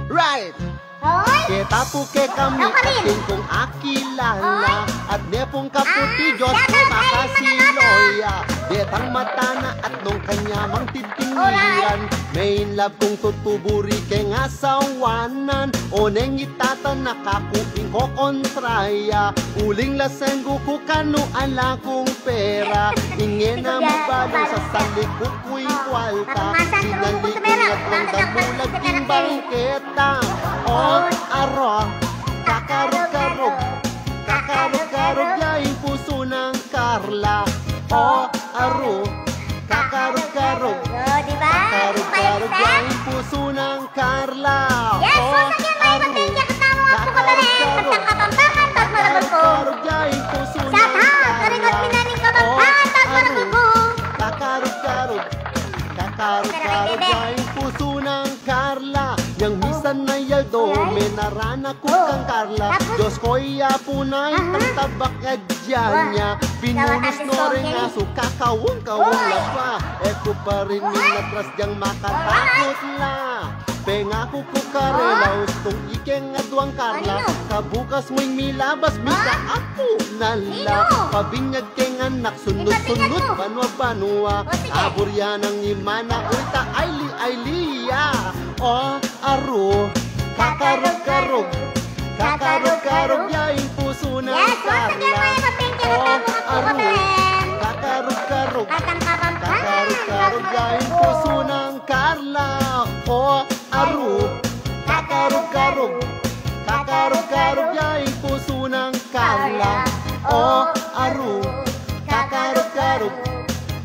Right! Hoy! Keta pu kekami, atin kung akilala, at ne pung kaputi, Diyos ko, makasiloya. Detang mata na at nung kanya mang titingiran, main love kung tutuburi keng asawanan, o neng itatan na kaku ing kokontra ya. Uling lasenggu ku kanu ala kung pera, ingena mu balu sasalikut ku ing kualta, sinaliku at rang damulag king bangketa. O, aru, kakarug-karug, kakarug-karug ya ing pusu nang Carla. O, aru, kakarug-karug, kakarug-karug ya ing pusu nang Carla. Yes, o, once again, mga kapatid, kakarug-karug, kakarug-karug ya ing pusu nang Carla. Shout out, karing admin na ning Kapampangan, Pagmaragugu. Kakarug-karug, kakarug-karug ya ing pusu nang Carla. Yang misan a aldo, menarana ku kang Carla. Diyos ko, iya pu na ing pagtabak a dyan ya. Pinulus no ring asu, kakawung-kawung la pa. E ku pa rin minatras dyang makatakut la. Pengaku ku karela, ustung ikeng aduang Carla, kabukas mu ing milabas, mika aku na la. Pabinyag keng anak, sunut-sunut banua-banua. Abur ya nang imana, ulta aili-aili ya. O, aru, kakarug-karug, kakarug-karug ya ing pusu nang Carla. O, aru, kakarug-karug, kakarug-karug ya ing pusu nang Carla. O, aru, kakarug-karug, kakarug-karug ya ing pusu nang Carla. O, aru, kakarug-karug,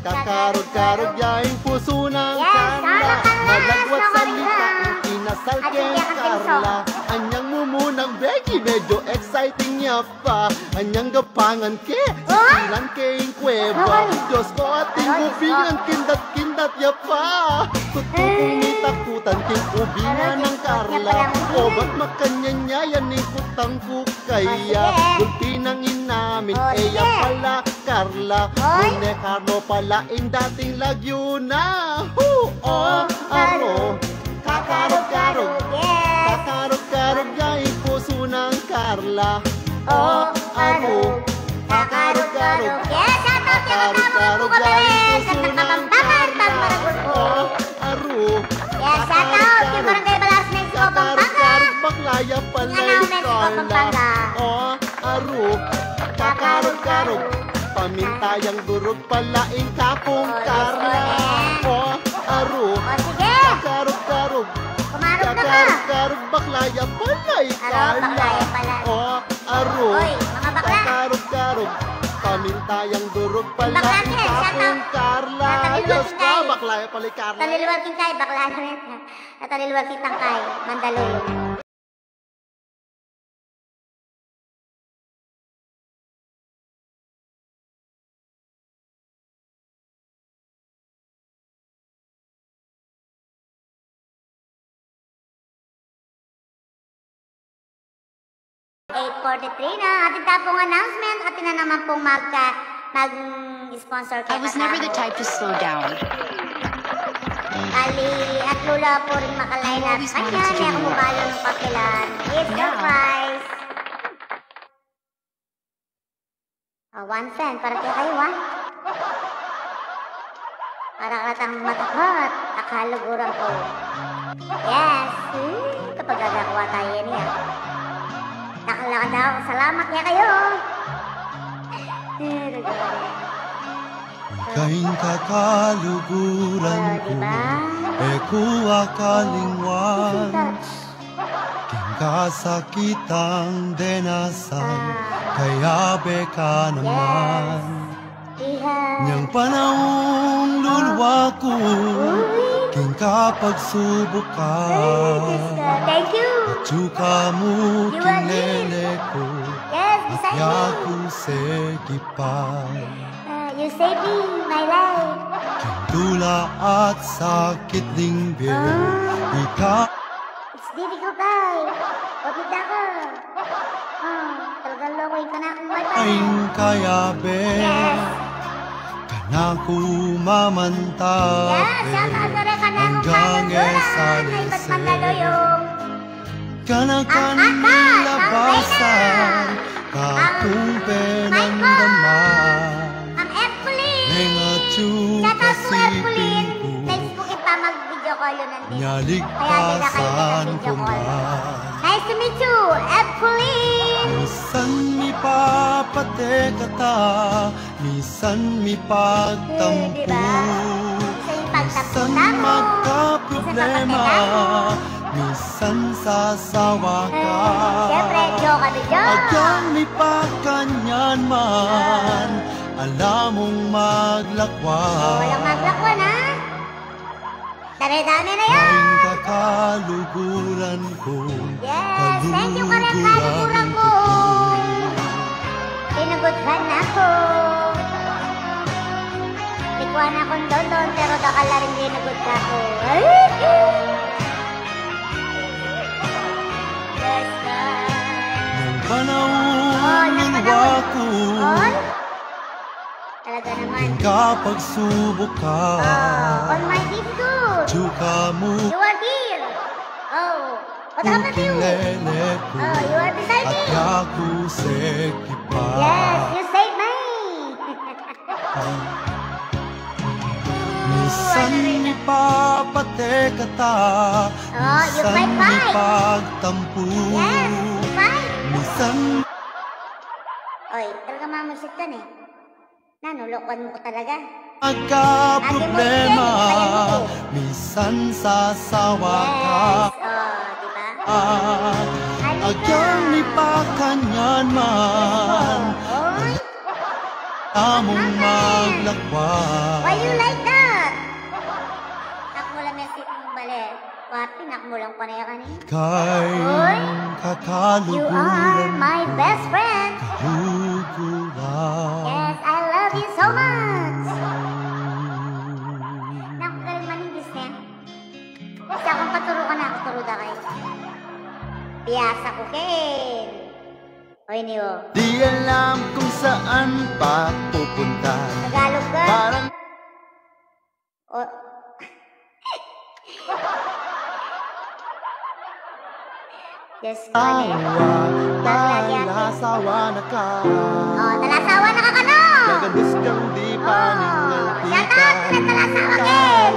kakarug-karug ya ing pusu nang Carla. Malagwat salita ing inasal keng Carla. Anyang mumunang Becky, medyo exciting ya pa. Anyang gapangan ke, sisilan ke ing kuweba. Diyos ko, ating ubingan, kindat-kindat ya pa. Tutu kung mitakutan king ubingan nang Carla. O, bat makanyan ya yan ing kutang ku kaya. Gulpi nang inamin, e ya pala Carla. Nune Carlo pala ing dating lagyu na. Hu! O, aru, kakarug-karug, kakarug-karug ya ing pusu nang Carla, o, arug, kakarug-karug. Yes, shout out kaya katamu ko pala, sa Kapampangan, Pagmaragul po. O, arug. Yes, shout out kaya Barangay Balas, Mexico, Pampanga. Kakarug-karug, bakla ya pala i Carla. O, arug, kakarug-karug, paminta yang durug pala ing Kapung Carla. O, arug, kakarug-karug, kakarug-karug, bakla ya pala i Carla. O, arug, kakarug-karug, paminta yang durug pala ing Kapung Carla. Diyos ko, bakla ya pala i Carla. Taliluan king kay, bakla na rin. Taliluan king tangkay, Mandaluyong. Eight forty-three na, atin ta pong announcement, atin na naman pong magka-, mag-sponsor kaya. I was never the type to slow down. Ali, at lula po rin makaline up. Kanya, kaya kung balo ng papilan. It's surprise. Ah, one cent, para kaya kayo, ah. Para katang matakot, akaluguran ko. Yes. Hmm, kapag gagawa tayo yan, yan. Nakalakad ako. Salamat kaya kayo. Eh, nagkakaroon. Kaing kakaluguran ku, e ku akalingwan. King kasakitang denasan, kayabe ka naman. Nyang panaun luluwa ku, king kapagsubukan. Thank you. Atyu ka mu king lele ku, at yaku sekipan. Ah, you saved me, my life. King tula at sakit ning bie, ika. It's difficult, ay. Kapit ako. Ah, talagang loko yung kanakong wifi. Ay, kayabe. Yes. Kanaku mamantabe. Yes, shout out na rin kanaku hanggang e sale-sale. Kanakan nilabasan, kakung penandaman. Ma'am Evelyn! Neng atyu kasiping ku. Shout out po, Evelyn. Next po kita mag-video call yun nandito. Kaya di na kayo mag-video call. Nice to meet you, Evelyn! Misan mipapate kata, misan mipagtampu, misan magkaproblema, misan sasawa ka. Siyempre, joke kami dyan. Agyang mipakanyan man, ala mung maglakwa. Walang maglakwa na. Dami-dami na yan. Maing kakaluguran ku. Yes, thank you, kaluguran ku. Tinugod ka na ku. Di ku na kung dondon, pero dakal na rin tinugod ka ku. Yes, God. Nang panaun luluwa ku. Talaga naman. King kapagsubukan. Oh, on my feet, good. Atyu ka mu. You are here. Oh, what happened to you? King lele ku. Oh, you are beside me. At yaku sekipan. Yes, you saved me. Misan mipapate kata. Oh, you fight, fight. Misan mipagtampu. Yes, you fight. Misan. Oy, talaga mamusit ka na eh. Nanu, lokoan mu ku talaga. Magkaproblema, misan sasawa ka. Yes, oh, di ba? Agyang mipakanyan man, ala mung maglakwa. Why you like that? Takmu lang, mesip mung bale. Wa, pinakmulang pa na yan kanina. Kay kakaluguran ku. You are my best friend. Kaluguran. Yes, I love you so much. Naku, galing manindis na yan. Sa akong paturo ka na, ako turo da kayo. Piyasa ko, Ken. O, ini, o. Di alam kung saan pa pupunta. Tagalog ka? Parang O. Diyos ko, sawa, talasawa na ka. O, talasawa na ka kanu? Gagadus kang di pa ningaltika. Shout out na talasawa, Ken.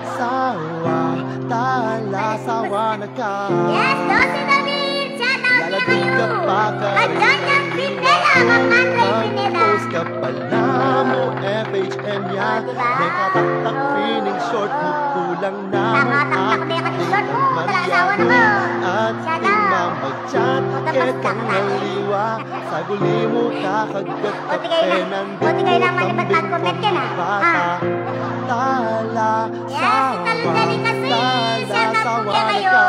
Talasawa, talasawa na ka. Yes, Dosi David, shout out niya kayu. Kang John John Pineda, kang Andre Pineda. Palamu F H M ya. O, diba? Nekataktak pining short mu, kulang na mu. Nekataktak pining short mu, talasawa na ka. Shout out. Chat, ketang aliwa, saguli mu kakagat. O, tigay na. O, tigay na, malibat mag-comment ka na. Ha? Tala, yes, sawa, Talon Delicacy, shout out po kaya kayu.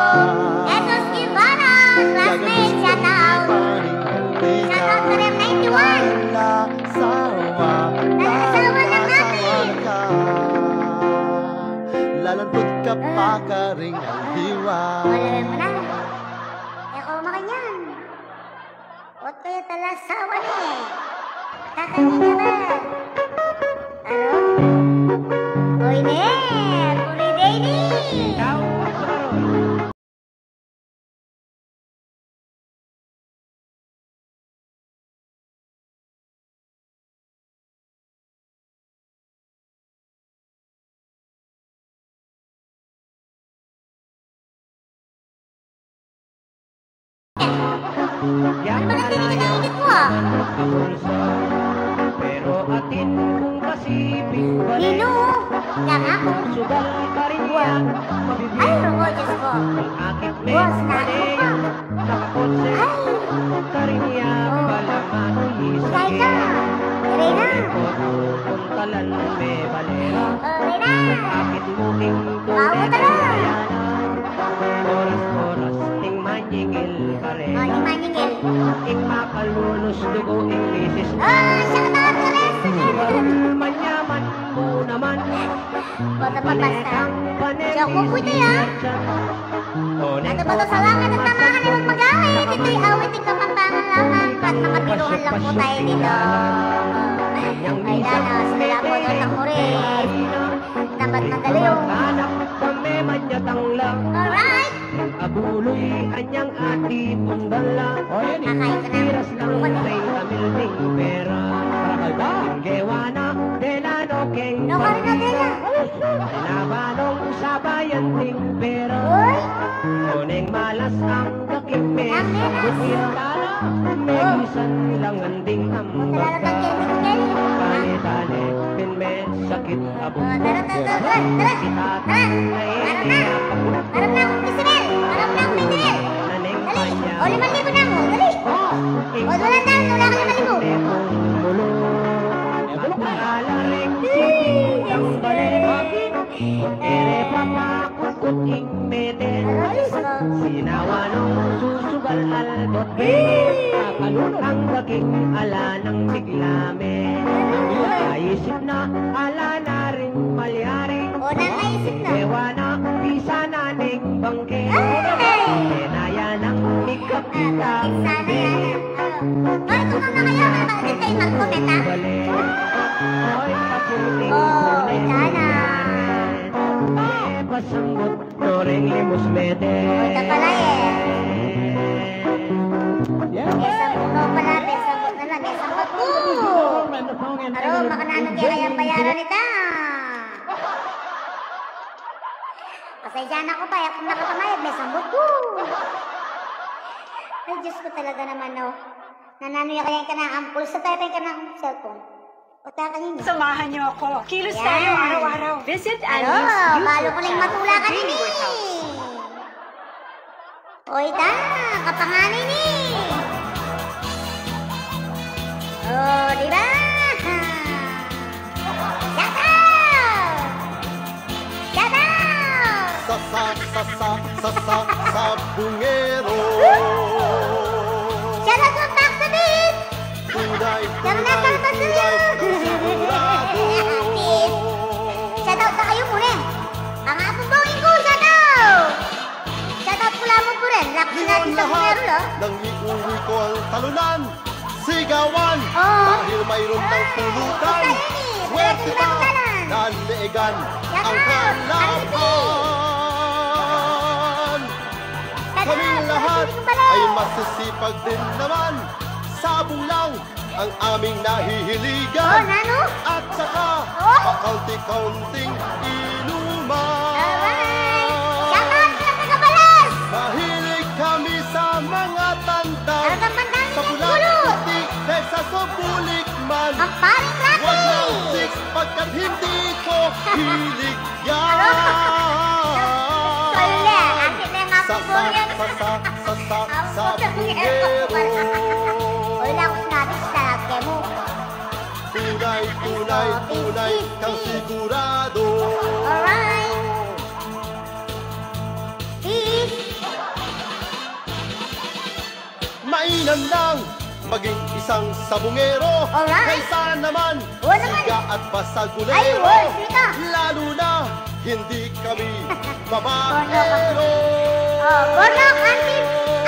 Jesus Guevara, classmate, shout out. Shout out ka rin, ninety-one. Tala, sawa, tala, sawa na ka. Lalantod ka pa karing aliwa. Wala mo na. E ko makanyan. Ot kaya talasawa ne. Kakanya ka ba? Aro? Oy ne! Puri day ni! Yan. Pero atin kung kasiping balik. Ninu? Yan ako. Sugal ka rin yan. Ay, o, Diyos ko. Ang akit me. Boss, na. Ay. Nakakotse. Ay. Karin ya pala matulis. Ay, ka. Reyna. Kung talan me balera. O, Reyna. Akit mo ing tune kayana. Oras-oras ing manyingil karela. O, ing manyingil. Ing makalulus dugo ing misis. O, shout out, Reyna. Manyaman mo naman. Bota pa basta. Siya ko po ito, ya. Ato po ito sa langit at tamahan ay magmagalit. Ito'y awit ng Kapampangan lamang at makabiruhan lang po tayo dito. Ay, dana, sila po doon ang murid. Dapat madali yung... Anak kami manyatang lang. Alright. Abuloy anyang ati pundala. O, yan e. Kakain ka na. Tiras lang ring amilting pera. Para kalba. Gewa na, denano keng... No, karina, dena. Tinabanong sabayan ding pera. Uy! Oneng malas ang daking mesa. Ang mesa. Kutsintala, megisan lang anding ambakan. Tale-tale, pinme sakit abot. O, tara, tara, tara, tara, tara. Tara. Harap na. Harap na akong Isabel. Harap na akong Isabel. Dali. O, limang libo na mo. Dali. O, wala na. Wala ka limang libo. Ala ring siping ang balik. Ere papakukut ing mete. Sinawa nung susugal albot bene. Ang daking ala nang bigla me. Naisip na ala na ring malyari. O, nang naisip na. Ewa na, bisa na ning bangke. Ay! Kaya nang mikapita. Sana yan. Hoy, kung ano kayo, mabait kayo mag-comment, ha? Hoy, kaputing. O, ika na. Pasanggot. Toreng limus mete. O, ita pala e. Yes. Besang mo pala, besang mo na lang, besang mo. Aro, makananu kaya kayang bayaran ita? Pasensya na ko pa, e ako makapamayad, besang mo. Ay, Diyos ko talaga naman, no. Nananu ya kaya ing kanakung pulsa, tayo pa ing kanakung cellphone. Samahan niyo ako. Kilos tayo araw-araw. Visit Annie's YouTube channel. Balu ku neng matula kanini. O, ita, kapanganan ini. O, di ba? Shout out! Shout out! Sasa, sasa, sasa, sabungero. Shout out po, Pax David! Tunay, tunay, tunay, sigurado. Shout out na kayu muna. Mga apong bonging ku, shout out! Shout out ku lamang po rin. Lakas natin sa lahat, Bungero, no? Nang iuwi ko ang talunan, sigawan. O. Dahil mayroon ng pulutan. Swerte pa, dahil leegan ang kalaban. Kaming lahat ay masisipag din naman. Sabong lang ang aming nahihiligan. Oh, nanu? At saka, oh, pakaunti-kaunting inuman. Alright. Shout out sa taga Balas. Mahilig kami sa mga tandang, talagang bandang sa pula at puti kaysa sa bulik man. Ang paring Rocky. Wag ng chicks pagkat hindi ko hilig yan. Ano? Sorry, ate, may nga sa, sa, sa, sa, sa, sa, sa bungero. Wala akong sinabi sa lalaki mo. Tunay, tunay, tunay kang sigurado. Alright. Peace. Mainam nang maging isang sabungero. Alright. Kaysa naman, oo naman, siga at basagulero. Ay, worse ito. Lalo na, hindi kami babaero. Oh, Bornok, anti,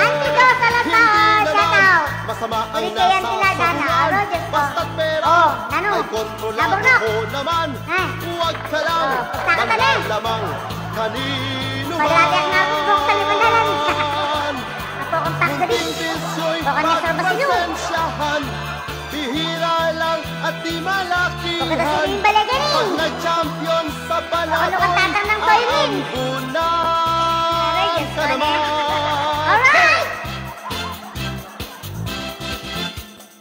anti daw sa lasa, hindi naman shout out. Masama ang nasa sabungan. Basta't pera, oh, nanu? Ay kontrolado ko naman. Ay. Huwag ka lang, oh, basta ka lang, manlalamang kanino man. Paglabi ang nabubok sa limandalan. Apo kong pagdali. Munting bisyo'y pagpasensyahan, bihira lang at di malakihan. Pag nag-champion sa palaboy, aambunan ka naman. Alright!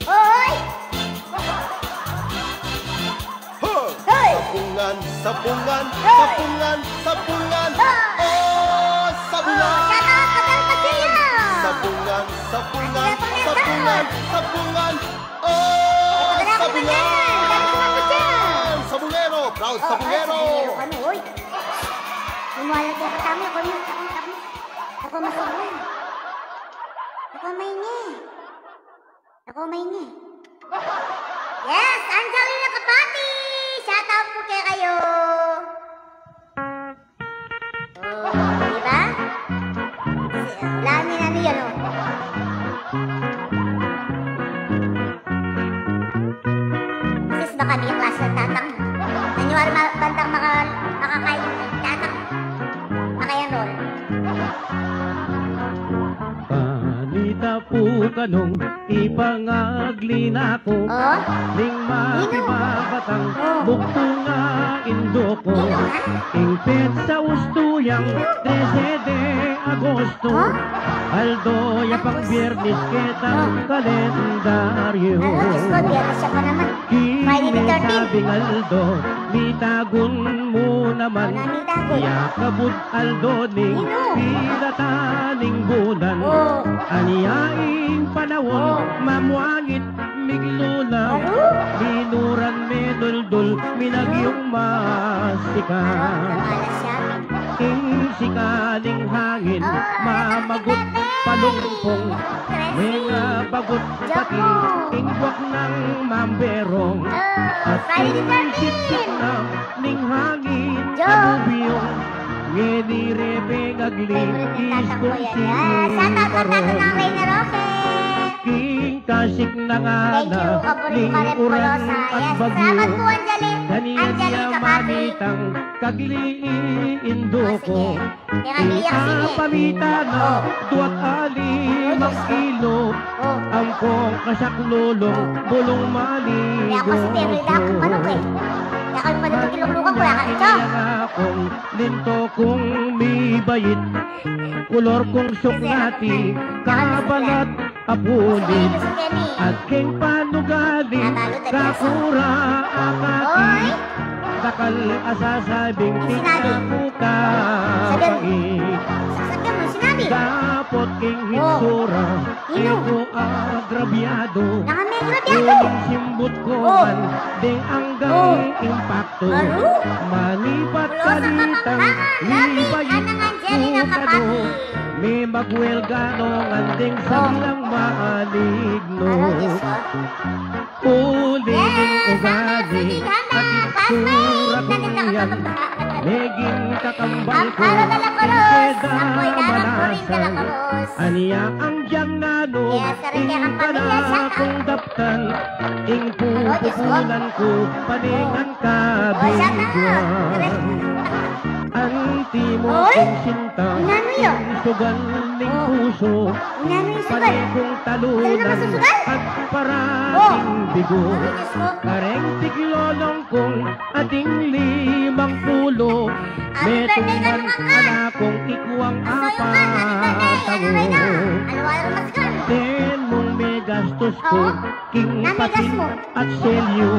Hoy! Hoy! Hoy! Sabungan, sabungan, hoy! Sabungan, sabungan. Hoy! Oh, sabungan! Oh, shout out, Hotel Pasillas! Sabungan, sabungan, sabungan, sabungan. Oh, sabungan! Sabungan, sabungan, sabungan. Sabungero, proud sabungero. Oh, sabungero kami, hoy. Kumuha lang tayo kasama, ako na, ako na, ako na. Ako masabungan. Ako maingi. Ako maingi. Yes, Angelina Capati! Shout out po kay kayo. Oh, di ba? Lahat nila ano yan, oh. Sis, baka di klase ng tatang. Naniwala ma-, bandang maka-, makakain ng tatang. Maka-enroll. Panita pu kanung ipangagli na ku. Oh? Ning makibabatang bugtung a indu ku. Ing petsa ustu yang trese de Agosto. Oh? Aldo ya pang Biernis ketang kalendaryo. Ano, Diyos ko, Biyernes ya pa naman. Friday the thirteenth. King sabing aldo, mitagun mu naman. Ano, mitagun? Ya kabud aldo ning pinatan ning bulan. Oh. Anya ing panaun, oh, mamuangit, miglulam. Minuran, menuldul, minagyung masikan. Ing sikan ning hangin, oh, mamagut, palungpung, mengabagut, pati ing buak nang mamberong. Oh, at ing sipsip na ning hangin, alubyong, ngeni re pengagli, iskong sipsip. Shout out po, Tata Nang Reyna Roque. King kasik na ngana ning uran at bagyu, kanyan ya mamitang kagli ing indu ku. Ing apamitan na dua't alimang kilo, ampong kasaklulung bulung maligo. Kaya kasi pemilda akong manok eh. Kaya kami manok, ilunglukan ko, kaya kami, kung linto kung mibait, kulor kung suknati, kabalat a puli, at keng panugali, kakura a kati, dakal a sasabing tignan ku ka pait. Dapot keng hitsura, e ku agrabyadu, uling simbut ku man deng anggang impakto. Manipat kalitang mibait ku kadu, memagwelga no ngan deng sablang maligno. Uling ugali at itsura ku yan, meging kakambal ku, king keda malasan. Anya ang dyang nanu, ing kanakung daptan, ing puputulan ku, paningan kabiguan. Antimo king sinta, ing sugal ning pusu. Nanu ing sugal? Parekong talunan at parating bigo. Kareng tiglolong kung ating limang pulu. Metung man anak kung ikwang apat a ngana. Den mung megastus ku king patin at selyu.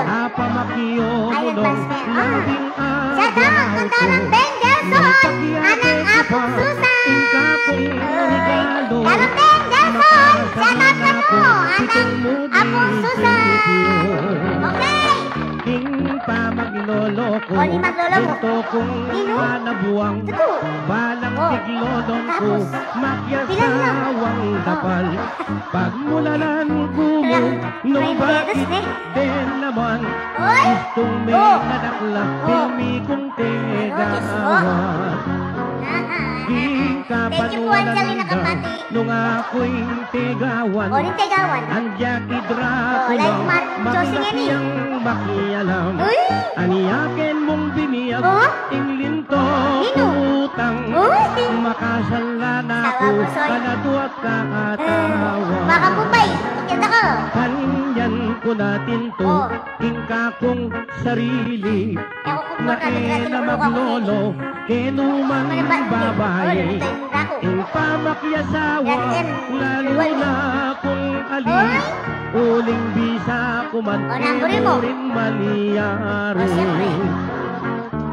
Apa makiyolong labing aduang utu. Shout out kang Tarang Beng Gelson, anak Apong Susan. Tarang Beng Gelson, shout out kanu, anak Apong Susan. Okay. King pamaglolo ku, ginto kung manabuang, balang tiglolong ku, makyasawang dapal. Pagmulalan ku mu nung bakit den naman, gustung mengadakla, pilmi kung tegawan. King kapanuan nang nung aku ing tegawan, andiak i Dracula, makita yang makialam. Ania ken mung biniag ing linto kung utang, makasanla na ku kanatu at kakatawan. Kanyan ku natintu ing kakung sarili, na e na maglolo kenu mang babai. Ing pamakyasawa, lalu na kung ali, uling bisa ku man, e mu rin malyari.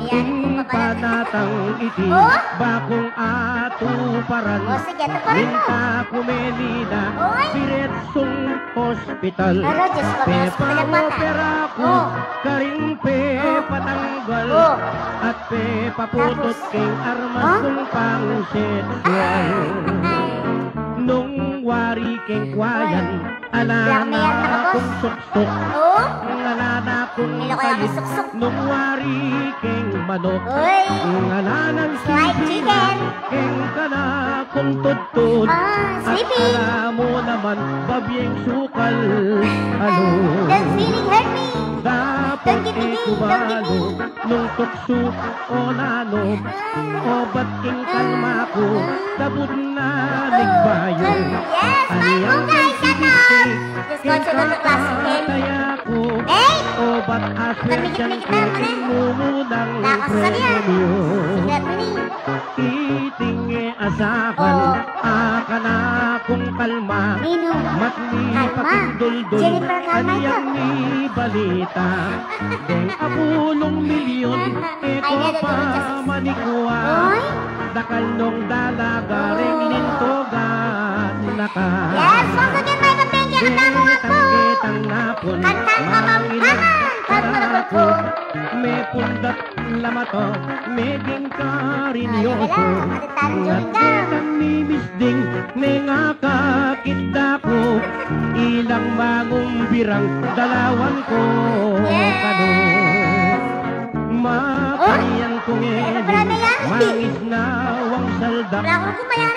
Ing panatang iti, bakung atuparan, minta ku menida diretsung hospital. Pepangopera ku karing pepatanggal at pepaputut king armas kung pangseksual. Nung wari keng kwayan, ala na kung suksuk, ala na kung tayi. Nung wari keng manuk, ala nang sisinan keng kanakung tudtud. At ala mu naman babyeng sukal. Anu, dapot e ku balu nung tuksu o nanu, o bat ing kalma ku kabud na ning bayu. Ania ing sibisi keng katataya ku, o bat aswerte ku king mumunang premyu. Iting e asahan a kanakung kalma, matli pa king duldul, anyang mibalita. Deng apulung milyun e ko pa manikwa. Dakal nung dalaga reng lintugan na ka. Yes, once again, may pabengke ka tamu nga po. Ketang napun, kantang Kapampangan, kantang Kapampangan. Mepundat lamato, meging karinyoso. At ketang mimisding, mengakakit da ku, ilang mangumbirang dalawan ku kanu. Mapanian ku ngeni, mangisnawang saldak,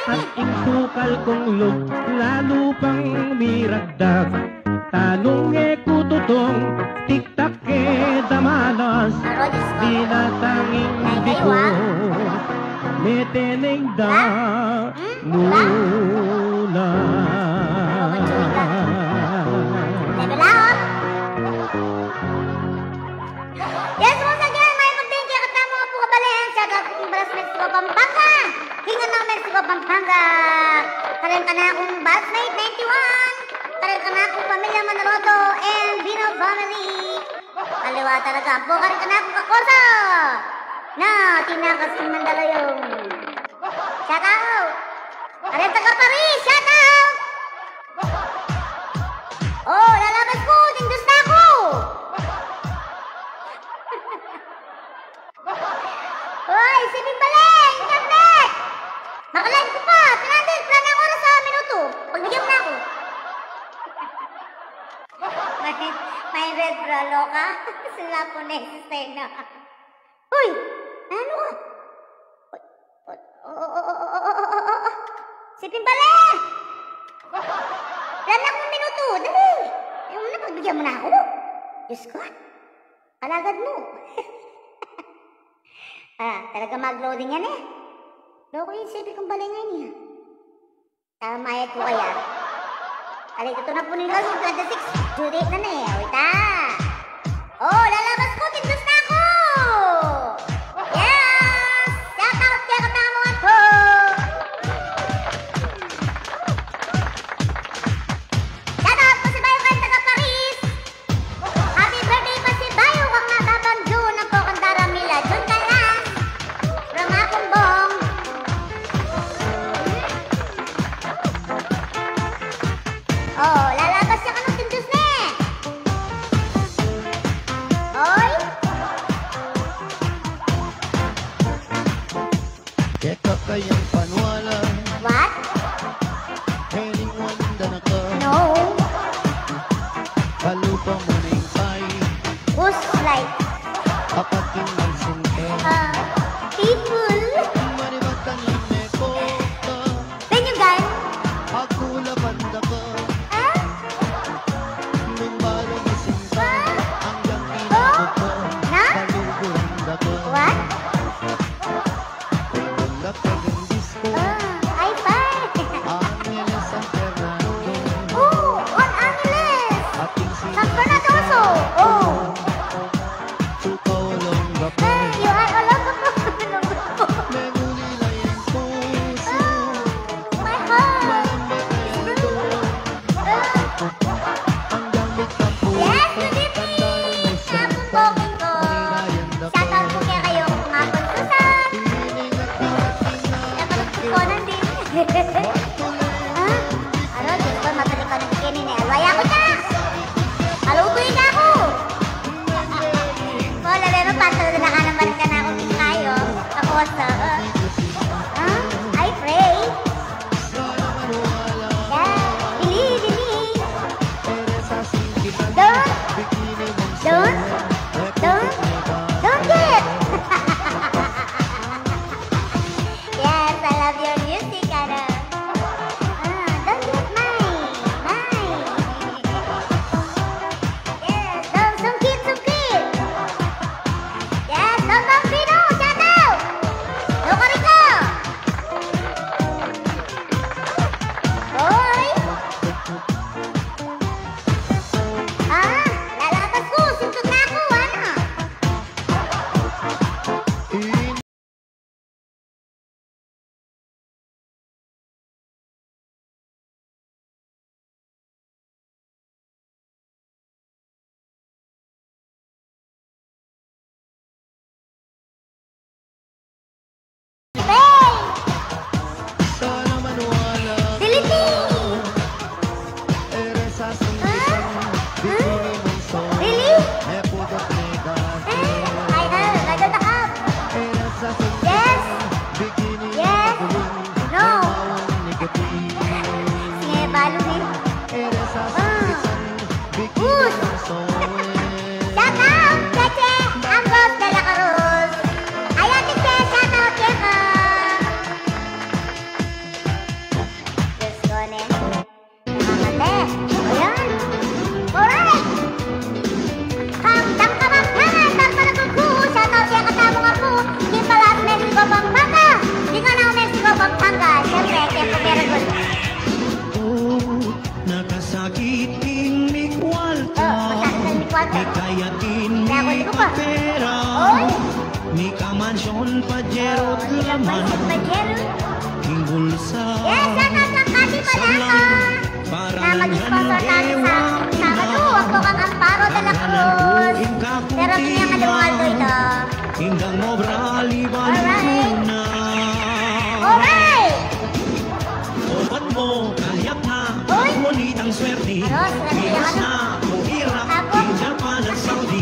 at ing sukal kung lub lalu pang miragdag. Tanung e ku tutung, tiktak ke damanas, binatang indigo, meteneng da mula. Yes, once again, may pabengke ka tamu nga po kabalen. Shout out king balas Mexico, Pampanga. King ano, Mexico, Pampanga. Kareng kanakung batchmate ninety-one. Kareng kanakung pamilya Manaloto and Vino family. Aliwa talaga. Ampo kareng kanakung kakorso na tinakas king Mandaluyong. Shout out. Kareng taga Paris, shout out. O, lalabas ku, tindos na ku. Oy, si Pimbale, internet! Makalive ku pa, three hundred, wala na ku oras a minutu. Pagbigyan mu na ku. May, may red bra, loka. Sila po na yung sistema. Hoy! Nanu ka? O, o, o. Si Pimbale! Wala na kung minutu, dali! Yung na, pagbigyan mu na ku. Diyos ku, alagad mu. Ah, talaga mag-loading yan e. Loko yung si Pimbale ngayon e. Tamayad ku kaya. Alay, tutu na pu ning August twenty-six. Due date na ne. Awita. O, lalabas ku, tindus na ku. Yes! Shout out keka tamu, apu. Shout out pa si Bayu, kang taga Paris. Happy birthday pa si Bayu, kang nababang June, apu, kang Dara Mila, June Calas, from Apumbong. O, lalabas ya kanu, tindus ne. Oy. Keka kayang panuala. What? Anyone da na ka? No. Palupa mu ning pai. Who's like? Apat ing mansing ka. Ah, people. Maribatan ing mepo ka. Penyugan. Aku la banda ka. Ah? Nung balu masing ka. Ah? Anggang Oh? Inabot ka. Na? Balugun da ka. What? Ay, pa. Angeles, San Fernando. Oh, on Angeles. San Fernando also. Oh. Ay, you are all over. Oh, my heart. Yes, good evening! Apung boging ku. Shout out ku kekayu, Apung Susan. Dapat ku konan din. Ha? Aro, Diyos ku, mabalikan na kini, ne. Alwaya ku na. Malutuin na ku. O, labi mu, patol na ka naman ka na ku, kayu. Tapos, ah, ah, I pray. Yeah, believe in me. Don't, don't, don't, don't get. Yes, I love your music, Ana. Ah, don't get mine, mine. Yes, don't, don't get, don't get. Yes, Bambang Pino, shout out! Luka Rico! Hoy! Ah, lalapas ku, sintud na ku, ana. Really? Eh, ay, ah, nagtatakap. Yes. Yes. No. Sige, balu, eh. Ah. Us. Shout out, Cheche Angus de la Cruz. Ayan, Cheche, shout out keka. Diyos ko, ne. Mamate. Ayan. Alright. Kamdam Kapampangan, kamdam Kapampangan, shout out keka tamung apu, king Palas, Mexico, Pampanga. King Anao, Mexico, Pampanga. Siyempre, siyempre, very good. Nakasakit ing mikwalta. Oh, mataas na yung mikwalta. Mikayat ing mikapera. Oy! Mikamansyon, Pajero, laman. Pajero. Ing bulsa. Yes, shout out kang Cathy Balaca na mag-sponsor tamu sa Sabado. Aku kang Amparo de la Cruz. Pero di niya kaluwaldo ito. Ingkang mobra, libali. Alright. Alright. Obat mo, kayak na, uy! Ngunit ang swerte, aros, swerte, iwas na, mahirap, apo. King Japan at Saudi,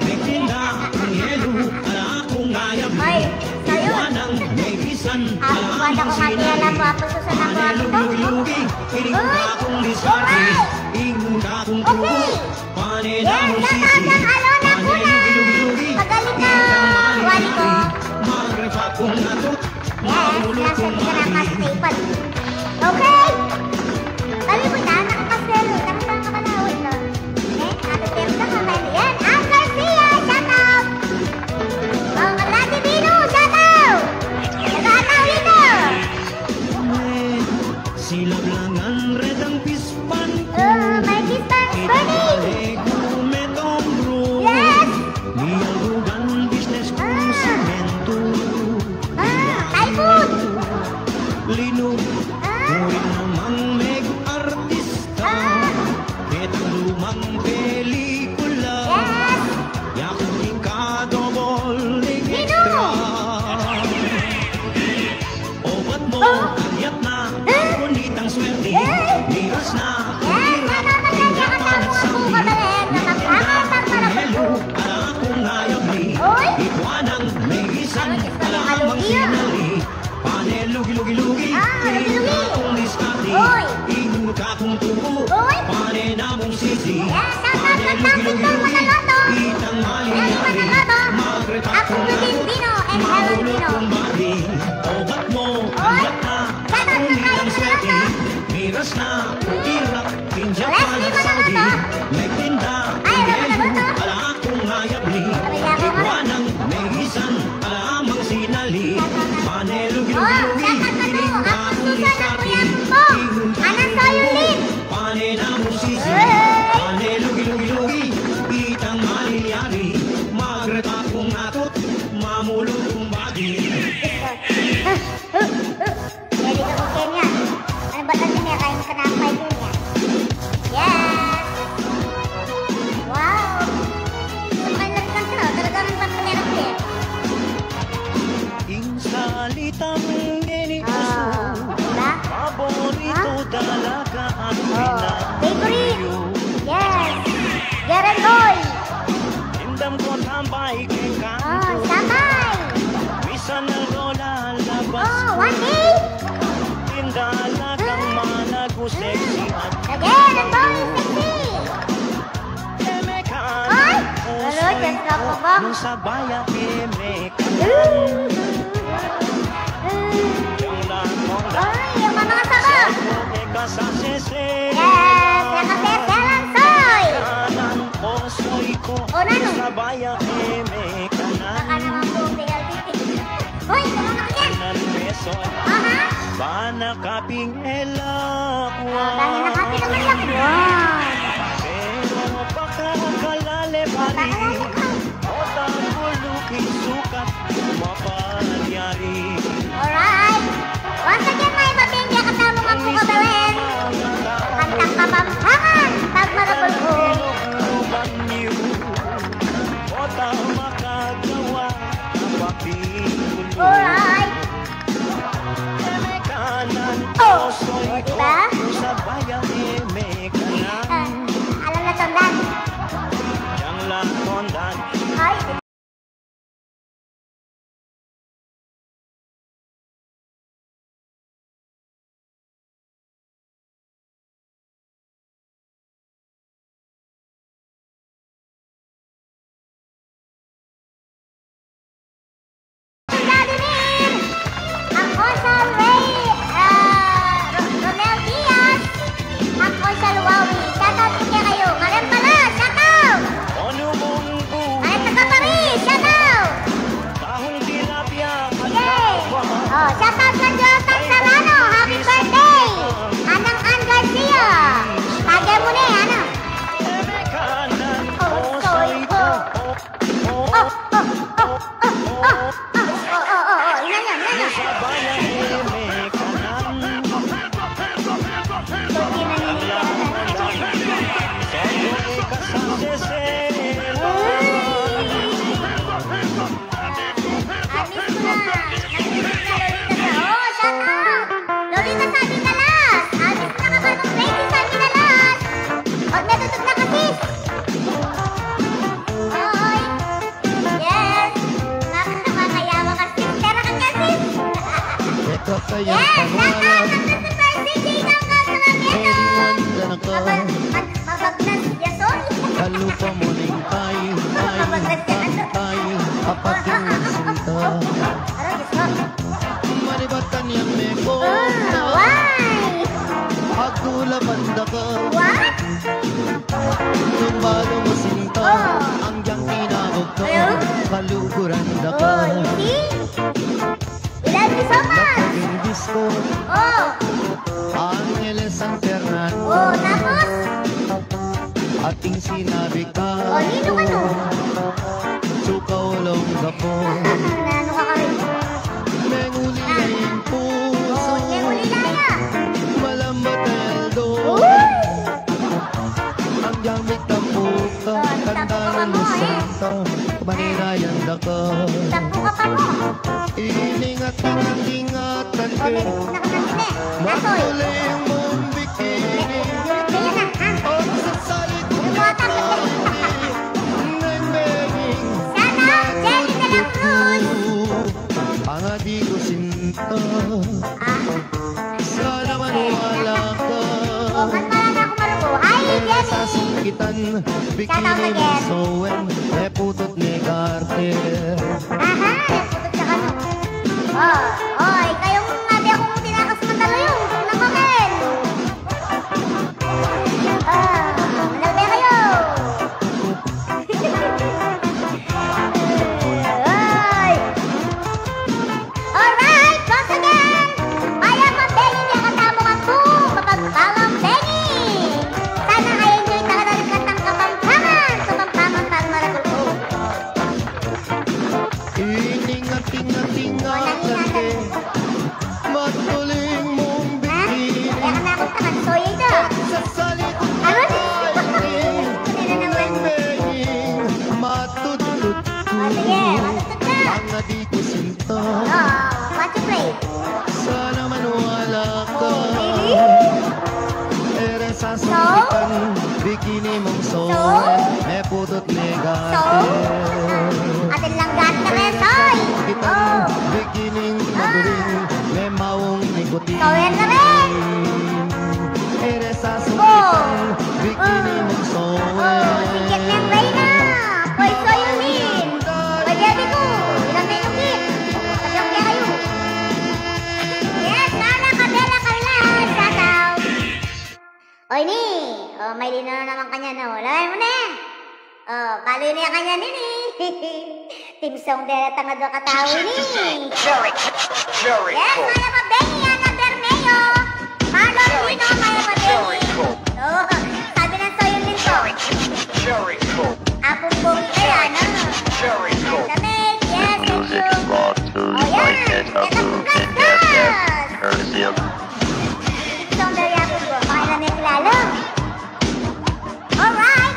nagtinda ng yelo, ala kung ngayam. Ay, sayo. Iwanang may bisan, ala kung sino. Apo, Susan, apo, apo, apo. Lugi-lugi, ining akong diskarte, ing akong tubo. Okay. Yan, yan, yan, yan, alo na ku na. Magaling na, wali ko. Yes, nasa ka na kasi sa ipad. Okay. Kami po na, nakakaselo. Kami pa ang kapalawin, no? Eh, ate Teresa, kamay na yan. Ann Garcia, shout out. Oh, Kaladi Dino, shout out. Nag-aataw dito. Sila Victor Manaloto, Nelly Manaloto, Apple Dino, and Helen Dino. Oy, shout out sa Brian Manaloto. Leslie Manaloto. Ay, alam mo na ba to? Sabi niya ako nga. Oh, shout out na to. Ako, Susan, ang kuya ko. Anak ko, Yulin. Hey! Pwede ka ko Kenya. Ano ba talaga niya? Kaya makanapay ko niya. Yes! Wow! Sumakay na rin ka, talaga ng pagkakit. Ing salitang ini, ah, puso, diba? Paborito, ah, talaga ang, oh, pinag-, favorite. Yes. Garen Boy. Indam ko tambay keng kanto. Oh, tambay. Misan na ko lalabas. Oh, one day. Tinda la kang, mm, malago, sexy at, again, ang boy, sexy. Ay! Lalo, Diyos ko po. Nung sabay ang eme. Ay, yung mga saba. Yes, nakaseselan, soy. O, nanu? Baka naman po, P L D T. Hoy, tumama ka dyan. Aha. Bana kaping elakwa. Ah, dahil nakapi naman lakwa. Pero pakakalale pa rin. Pakakalale pa. O tagulo king sukat mapalyari. Alright. Once again, mga ibabe, kaya katamu nga pu kabalen. Kantang Kapampangan, pag marabul ku. Alright. Oh, diba? Ah, alam na tondan. Ay. Vladimir! Ang Konsal Ray, ah, Ro-, Romel Diaz, ang Konsal Wawi. Shout out po kaya kayo. Karen Bala, shout out! Ay, taga Paris, shout out! Sige. Oh, shout out kang Jonathan Serrano. Happy birthday! Anang Ann Garcia. Tagya mu ne, ano? Oh, soy ko. Oh, oh, oh, oh, oh, oh, oh, oh, oh, oh, ina niya, ina niya. Soy, ina niya, ina niya. Ay. Amis ko na. Amis ko na, Lolita Sa-, oh, shout out. Lolita Saminalas. Amis ko na ka, Manong Freddy Saminalas. Pag natutog na ka, sis. Oy. Yes. Mak-, makayawa ka, sis. Pera ka, sis. Yes, shout out kang Christopher C J Ganggang Salapiano. Mabag-, mag-, mabagnas ya, sorry. Kalupa mu ning payu, payu, payu, apating ng sinta. Aray, Diyos ko. Manibatan yang meko. Ah, why? Agdulapan da ka. What? Nung balu mu sinta, oh, angyang tinawag ka, kaluguran da ka. Oh, you see? We love you so much. Naging disco. Oh. Angeles San Fernando. Oh, tapos? Ating sinabi ka. Oh, nino ka, no? Sukaw long gapo. Nanu ka ka rin? Mengulila ing pusu. Oh, mengulila ya. Malambat a aldo. Uy! Angyang mitapuka, oh, tanda na mu, eh. Santa, manirayan da ka. Tapuka pa mu. Iningat-ingat-ingatan ke. Oh, may gusto na ka ng dine. Asoy. Magtuloy mong bikini. Ayan na, ha? Ang sasalit mo na tayo. Nang bening. Sana, Jenny de la Cruz. Ang adi ko sinta. Ah. Sana maniwala ka. Oh, maniwala na ako, marugo. Hi, Jenny. Sasakitan, shout Tawag again. Soen, e putut ne garter. Aha, e putut ka kanu. O, o, ikayung abe kung tinakas mandalo yung. Nako, Ken. O, manalbe kayu. Ay. Alright, once again, mayap a bengi kekatamung ampong mapagpalang bengi. Sana ay enjoy talaga rin katang Kapampangan, Kapampangan pag maragul ko. Ining ating-ating a kalke, matuling mung bikini. Kaya ka na ako sa kansoy ito. Sa salikod na tayo, ining benging matutut ko. O, sige, matutut na. Ang adi ko sinta. O, what you play? Sana maniwala ka. O, really? Ere sa suntikan, bikini mung soe, e putut ne garter. Atin lang garter, e, soy. O. Bikining maguring, e maung nikutin. Soe na rin. Ere sa suntikan, bikini mung soe. O, singkit neng reyna. Koy soyunin. Koy baby ko. Ilang neng ukit. Pati ang kayu. Yes, sana kabela ka lang. Shout out. O, ini. O, may lino na naman kanya na. Wala mo na. O, bali na kanya nini. Team song dela tang adwa katau ini. Jericho. Jericho. Yes, mayap a bengi, Ana Bermeo. Marlon Lino, mayap a bengi. Jericho. O, sabi ng soyunin ko. Jericho. Apung bong kaya, no? Jericho. Damit, yes, thank you. Music brought to you by Ed Abu and F F Cursive. Itong dali ako po. Pakilala na yung kilala. Alright.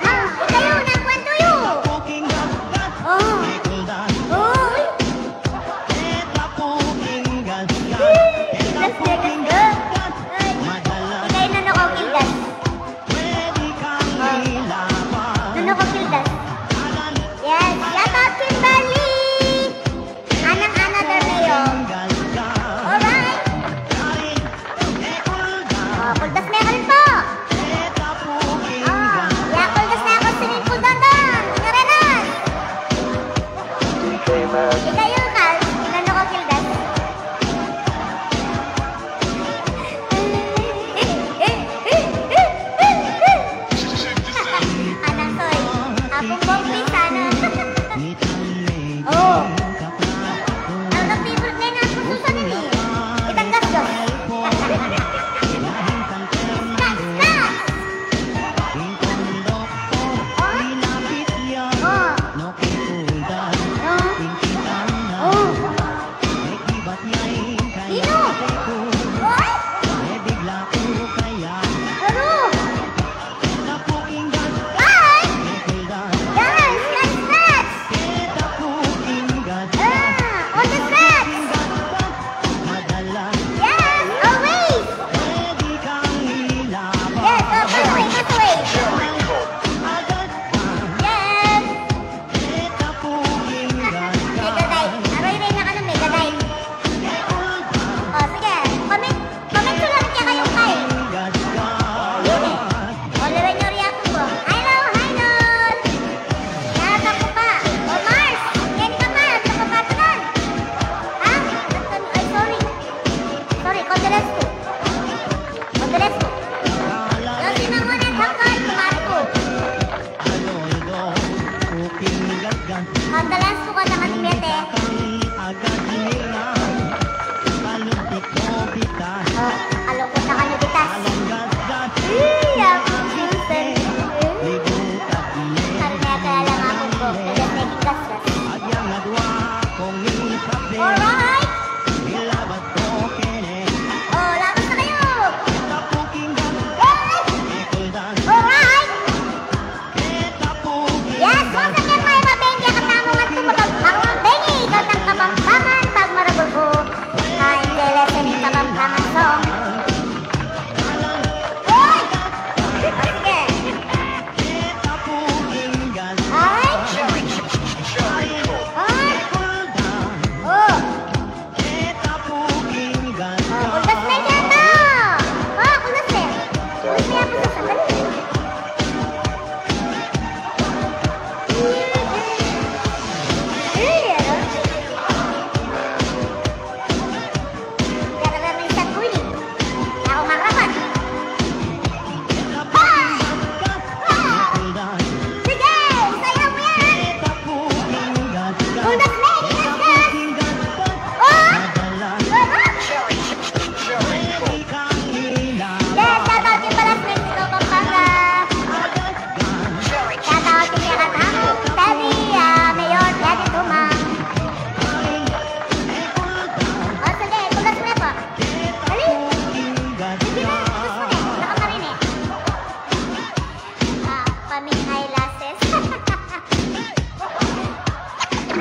Ah, ikayo, nakuan tuyo. Oh. Oh.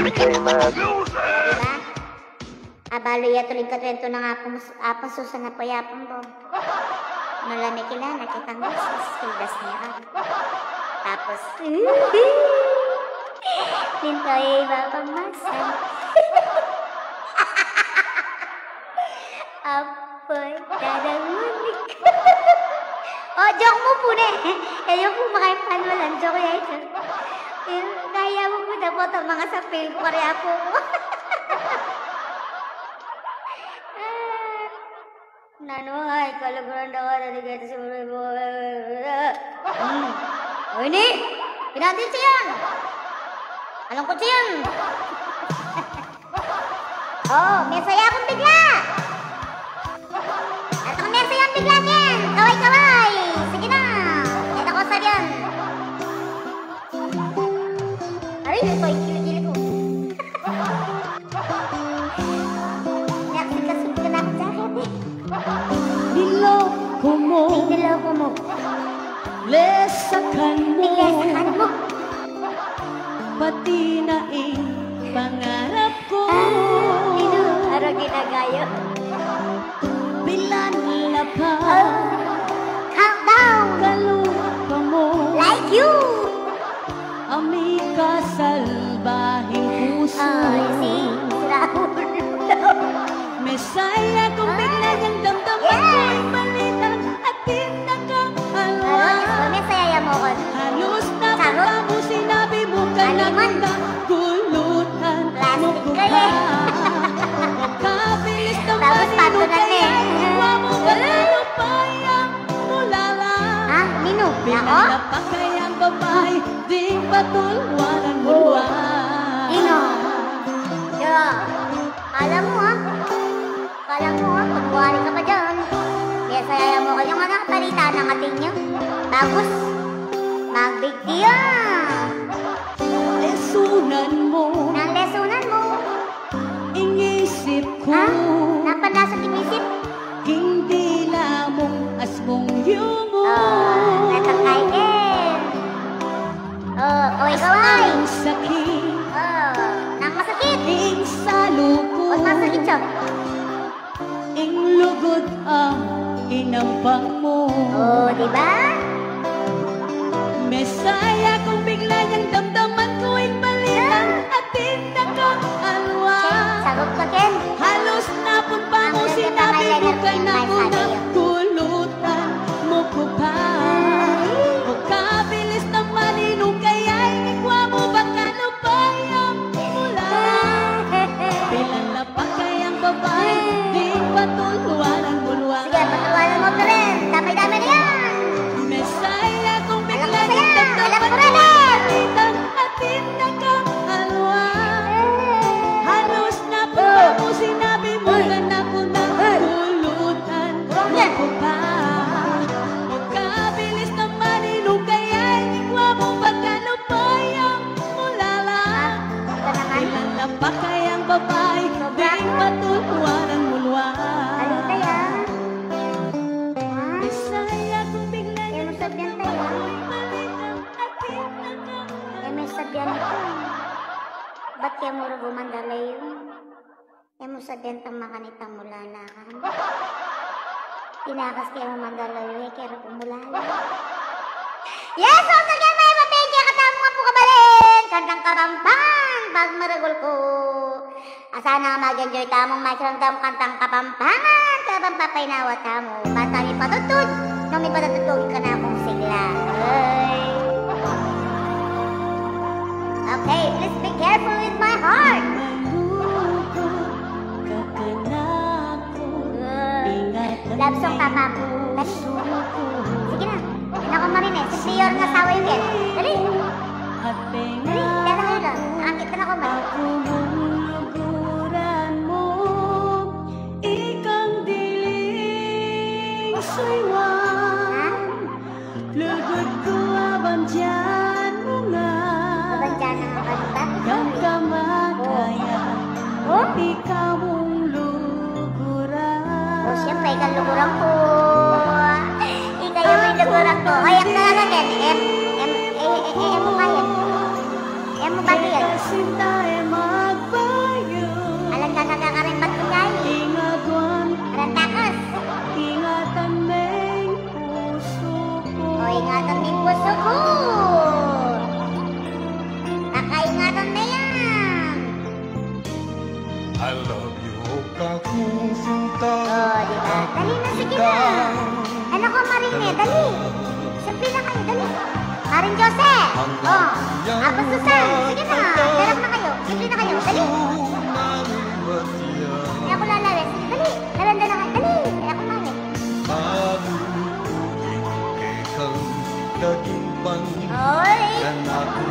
Diba? Abalu ya tuling katwentu nang Apung, Apung Susan Apoy, Apung Bong. Nung lami kila, nakitang na sa skildas niya. Tapos, ninto ya i Babang Masan. Apoy, dadang munik. O, joke mu pu ne. E, joke mu, makaimpan mu lang. Joke ya itu. E, kaya mu pu dapat ang mga sapil ko kari Apung. Nanu, ay, kaluguran daw, dati kaya sa mga, hmm. O, ini, pinantin siya yan. Alam ko siya yan. O, mesaya kung bigla. At ang mesaya ang bigla, Ken. Kaway, kaway. Sige na. Ito ko sa yan. Aray, ito, ikili-kili ko. Naksikas ko na ang jacket, e. Niloko mu. Ay, niloko mu. Lesakan mu. Ay, lesakan mu. Pati na ing pangarap ko. A, inu, ano ginagayo? Bilan la pa. A, countdown. Kalupa mu. Like you. A mikasalbahing pusu. A, isi, sira ulo. Mesaya kung bigla yang damdaman ko ing balitang atin na kang alwa. Alo, Diyos ko, mesaya ya mu ko. Halos na pagka mu sinabi mu, kanakung gulutan mu ku pa. O kabilis ng paninukayang, wa mu ba kalupa yang mulala? Ha? Ninu? Nako? Pinanlapak kayang babai, ding patulwanan mu lwa. Ninu? Yo. Kala mu, ha? Kala mu, ha? Kunwari ka pa diyan. Kaya saya mo kayong anak, balita na atin niya. Bagus. Magbigti, a. Lesunan mu. Nang lesunan mu. Ing isip ku. Ha? Napanlasot ing isip? King dila mung asmung yumu. O, natakay din. O, o, ikaw ay. Nang sakit. O, nang masakit. Ing salu ku. O, masakit siya. Ing lugud a inampang mu. O, di ba? Mesaya kung bigla yang damdaman ku ing balitang atin na kang alwa. Ken, sagot ka, Ken. Halos napun pa mu sinabi mu, kanakung gulutan mu ku pa. Ay. O kabilis ng maninukayang, wa mu ba kalupa yang mulala? Pinanlapak kayang babai, ding patulwanan mu lwa. Sige, patulwanan mu pa rin. Damay-damay na yan. Mesaya kung bigla yang damdaman ku ing balitang atin na kang alwa. Halos napun pa mu sinabi mu, kanakung gulutan mu ku pa. O kabilis ng maninukayang, wa mu ba kalupa yang mulala? Pinanlapak kayang babai, ding patulwanan mu lwa. Alin kaya? Ha? Mesaya kung bigla yang damdaman ku ing balitang atin na kang alwa. E me sabian itu. Bat kaya mu rugu mandalayu? E mu sabian tang makanitang mulala ka? Tinakas kaya mu mandalayu, e kaya rugu mulala. Yes, once again, maya, mabengi katamu ngan pu kabalin Kantang Kapampangan, pagmaragul ku. A, sana mag-enjoy tamung makiramdam kantang Kapampangan, kaya bang papainawa tamu. Basta mipatudtud, nung mipatudtud ku ing kanakung sigla. Ay. Okay, please be careful with my heart. Love song, papa. Dali. Sige na. Anak ko, Marines. Simple yung asawa yung yan. Dali. Dali, dala kayo doon. Akit na ako, Mari. Aku muluguran mu, ikang diling suywan. Ha? Lugud ku abandian mu nga. Abandian na nga ba? Kamkamatayan. Oh. Oh? Ika mung luguran. Oh, siyempre, ika luguran ku. Ika yung luguran ku. Ay, ang talaga, Ken. Em, em, e, e, e, em mo kaya. Em mo ba yan? Ika sinta, e ma. Ingatan me ing pusu ku. Pakaingatan me yan. I love you, o kakung sinta. O, di ba? Dali na, sige na. Ay, naku, Marine, dali. Simple na kayu, dali. Maring Jose. O, Apo Susan, sige na. Darap na kayu. Simple na kayu, dali. Ay, aku lalawe. Sige, dali. Lawen da na kayu, dali. Ay, aku lalawe. Malukuyin kekang daging pang Oy! Kanaku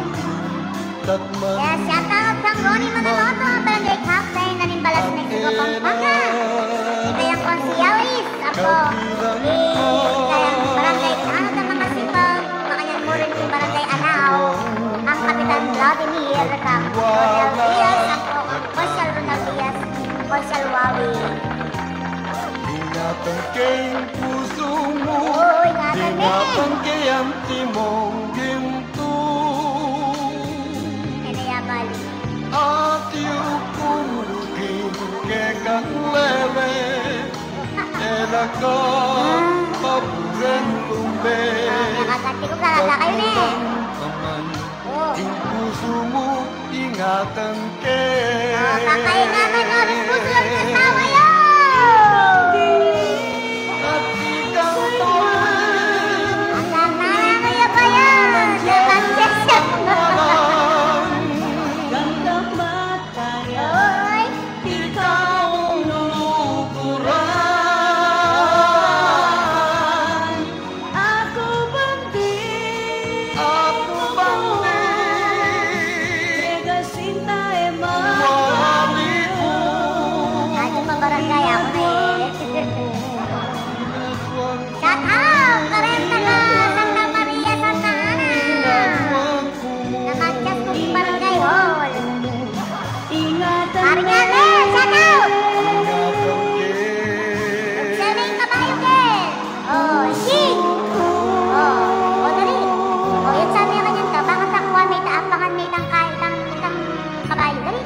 Yes, shout out kang Ronnie Manaloto, Barangay Captain, Animbalas, Mexico, Pampanga. Kayang Consialis, apo. Di kayang Barangay Ano ng mga Sipag, makanyan mu rin ing Barangay Anao, kang Kapitan Vladimir, kang Ronel Diaz, apo, kang Marshal Ronel Diaz, Marshal Wawi. Ingatan ke ing pusu mu, Oo, ingatan me. Ingatan ke ing antimong gintu. Kaya balik. At yu ku mu king kekang lele, e la ka paburen lumbe. Ah, kaya kaganti ku, kaya kayu ne. Kabilang naman Oh. Ing pusu mu, ingatan ke. Oh, pakaingatan yu ring pusu ning asawa yu. At ikaw pa. Ang ganda na, Kuya Bayan. Ang ganda siya. Oy. Ikaw ang lulukuran. Aku bang di, aku bang di, mega sinta e mawali ku. Ayu pa barangay, aku na e. Shout out! Karenta na Santa Maria, Santa Ana. Nakadyas ku king Barangay Hall. Ingatan Maring Ale, shout out! Siya na ing kabayu ke. Oh, shit! Oh, o, dali. O, yan sabi ya kanyan ka, bakit aku wa me ita apangan me itang ka-, itang, itang kabayu, dali.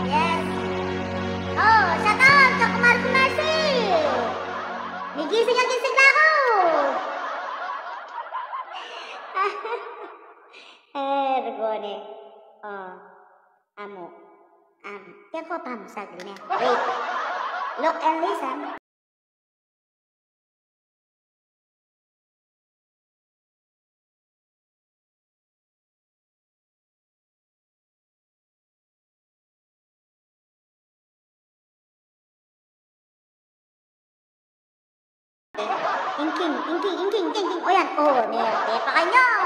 Yes. Oh, shout out kang Kumare Mercy. Migising a gising na ku. Eh, Ragone. Oh, amu. Am, kaya ko pa, saglit na. Wait. Look and listen. Ingking, ingking, ingking, ingking, ingking. O, yan. O, ne, ne, pakanyan.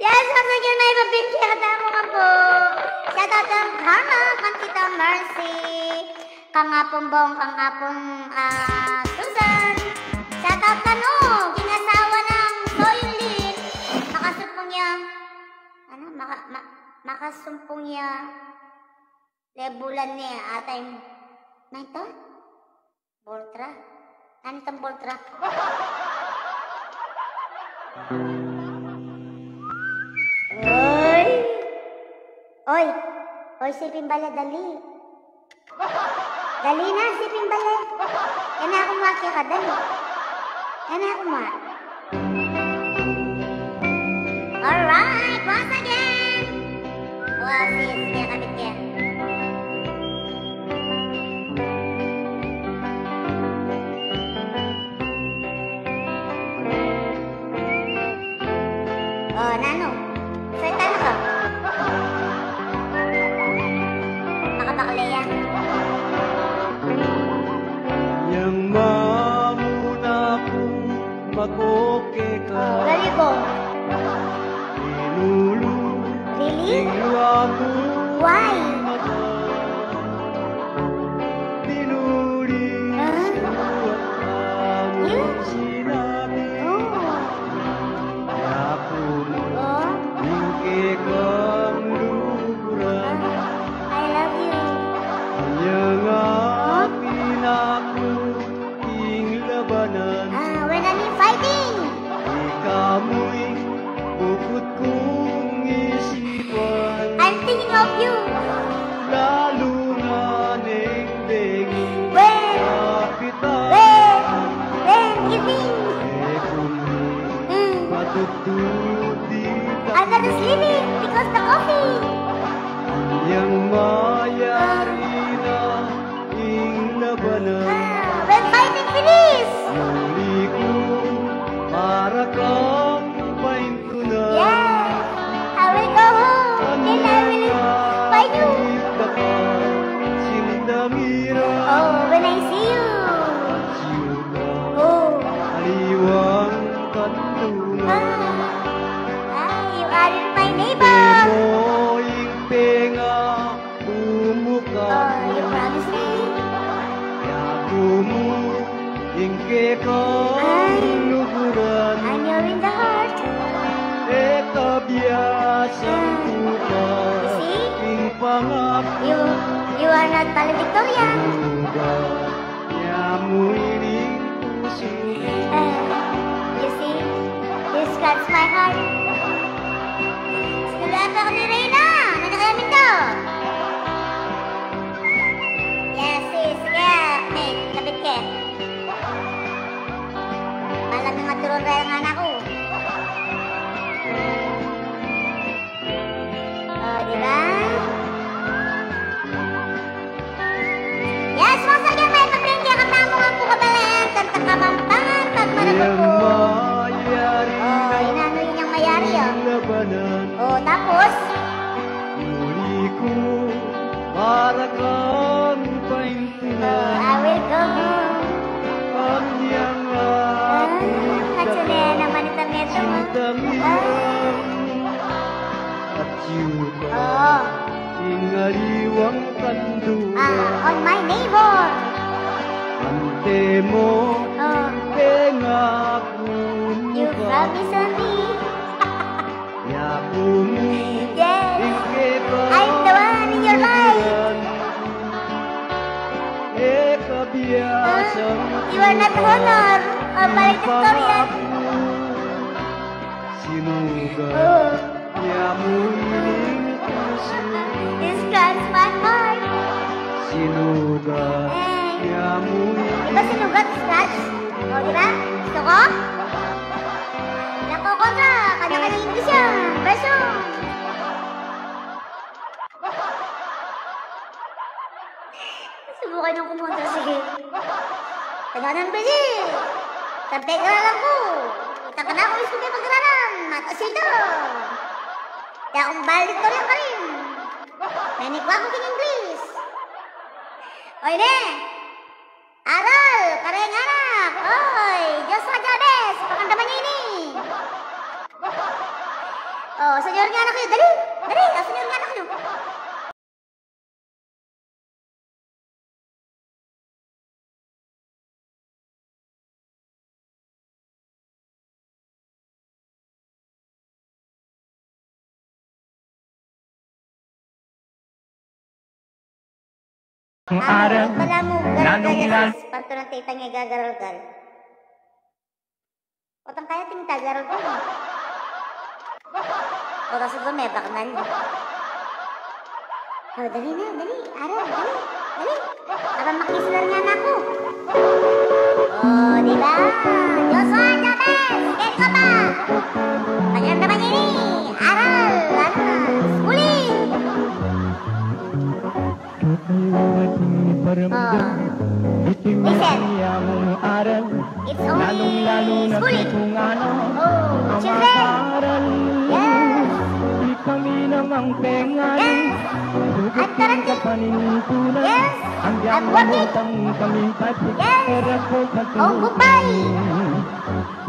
Yes, once again, may babin kaya katamu nga po. Shout out kang Karma, kang Tita Mercy, kang Apong Bong, kang Apong, ah, Susan. Shout out kanu, king asawa nang Soyulin. Makasumpung ya. Ano? Maka-, ma-, makasumpung ya. Lebulan ne, atay. Na ito? Boltra? Nanu itang boltra? Oy! Oy! Oy, siping bale, dali. Dali na, siping bale. Yan na aku ma, kaya ka, dali. Yan na aku ma. Alright, once again. Wa, sige, sige, kapit ka. O, nanu? Salita na ka. Makabakle ya. Yang mamuna kung makoke ka. Galing ko. Ilulu. Really? Ilu aku. Why? Mm. I'm not sleeping because the coffee. Anyang mayari na ing labanan. Ah, when fighting finish. Muli ku para kang paintunan. Yes. I will go home. Then I will find you. Anyang makita ka, sindangiran. Oh, when I see you. Oh. Aliwang kantungan. Ah. Ah, you are my neighbor. Antimo ing tenga ku mu ka. Oh, you promise me. Yaku mu ing kekang luguran. I'm your in the heart. E kabiasang ku pa. You see? Ing pangaku. You, you are not valedictorian. Sugat ya mu ining pusu. Eh, you see, you scratch my heart. Sugat pa ku ni Reyna. Nanu kaya minto? Yes, sis. Sige, mate. Kapit ke. Balang nga turon raya nga anak ku. O, di ba? Yes, once again, may pagkengke ka tamu nga pu kabalayan, kanta Kapampangan, pagmaragugu. O, inanu yun yang mayari, o. O, tapos? Muli ku para kang paintunan. O, I will go home. Anyang makita ka, sindangiran. At yuta, ing aliwang kantungan. Ah, on my neighbor. Antimo, tenga ku mu ka. You promise me. Yaku mu, yes, ing kekang luguran. I'm the one in your life. E kabiasang ku pa. Ah, you are not honor. O, ing pangaku. Sinugat ya mu ining pusu. Scratch my heart. Sinugat ya mu ining pusu. Di ba sinugat, scratch? O, di ba? Gusto ko? Naku, kontra. Kanya-kanya English yan. Version. Subukan yung kumontra, sige. Taga ng Brazil. Sabi ko lang po. Itaka na ako, gusto ko pag-aralan. Mataas ito. Kaya akong valedictorian pa rin. May nikuha akong English. Oy, ne. Aral, kareng anak. Oy, Joshua Jabez, pakanta man ini. O, senyor nga anak yu, dali. Dali, o, senyor nga anak yu. Aral, nanung ilan? Pantunan ta itang igagaralgal. Otang kaya ting tagaralgal. O, kasi gumebak na niya. O, dali na, dali. Aral, dali, dali. Para makisular nga na ku. O, di ba? Joshua Chavez, kaya ka ba? Pakiramdaman ini. Aral, ano, schooling. O. Listen. It's only schooling. O, children. Yes. Yes. At karati. Yes. I'm working. Yes. O, goodbye.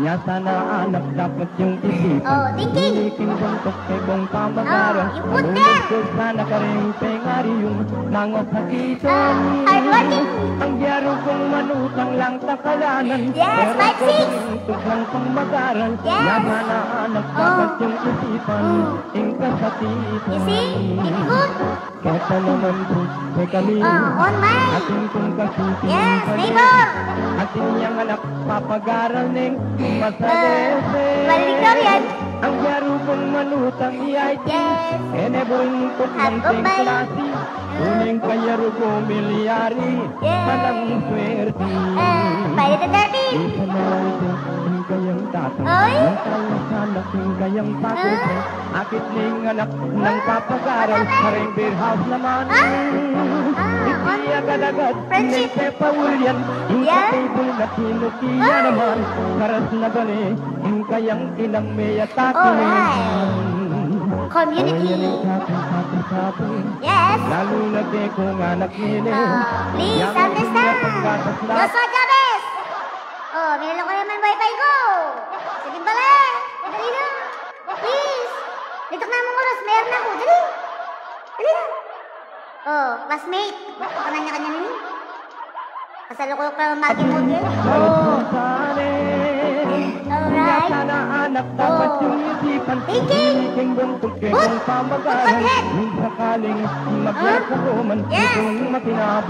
Nya sana anak dapat yung isipan. O, thinking. King buntuk kung pamagara. O, you put there. Sana karing pengari yung nangokakitan. O, hardworking. Ang biyaru kung manutang lang takalanan. Yes, five six. Pero kung buntuk lang pang mag-aral. Yes. Nya sana anak dapat yung isipan. O. Ing kasatipan. You see? Very good. Keta naman pu, e kami. O, on my. Atin kung kasiting. Yes, neighbor. Atin yang anak papag-aral neng masadese. Valedictorian. Ang biyaru kung manutang yay. Yes. E ne buntuk ng ting klasi. Uling kayaru kung milyari. Yes. Manang swerte. E, pwede to, thirty. Isa na ito, ing kayang tatang, Oy! Nang tayo sa anak, ing kayang tatay, Ah? Akit ning anak nang papag-aral, Bakit? Karing beer house naman. Ah? Ah, Iti on agad-agad, friendship. Nang pepaulian, ing Yeah. Katable na tinukian Ah. Naman, karas na bale, ing kayang tinang me at ako. Alright. Community. Ayan ang sabi, sabi, sabi. Yes. Lalu na ke kung anak nene. Ah, please understand. Joshua Chavez! Oh, minalo ko naman wifi ko. Sige pala. Dali na. Please. Dito na mong oras. Mayroon na ako. Dali. Dali na. Oh, classmate. Baka kanya-kanya na yun. Kasalukuyan ko lang maging model. Oh. Alright. Oh. Thinking. Good. Good head. Huh? Yes. Oh,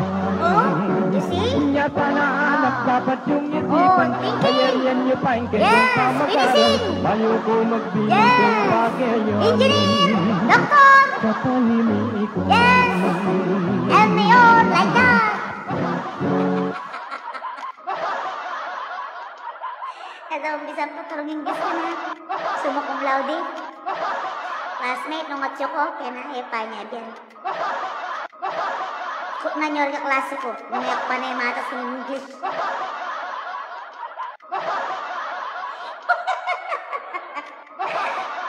you see? Oh, thinking. Yes, finishing. Yes. Engineer. Doctor. Yes. Mayor, like that. Kada umpisa pa, karong English ka na. Summa cum laude. Classmate, nung atyu ko, kena, e, pa niya, biyan. Ku-, nanyor ka klase ku. Nung yak pa na yung matas ng English.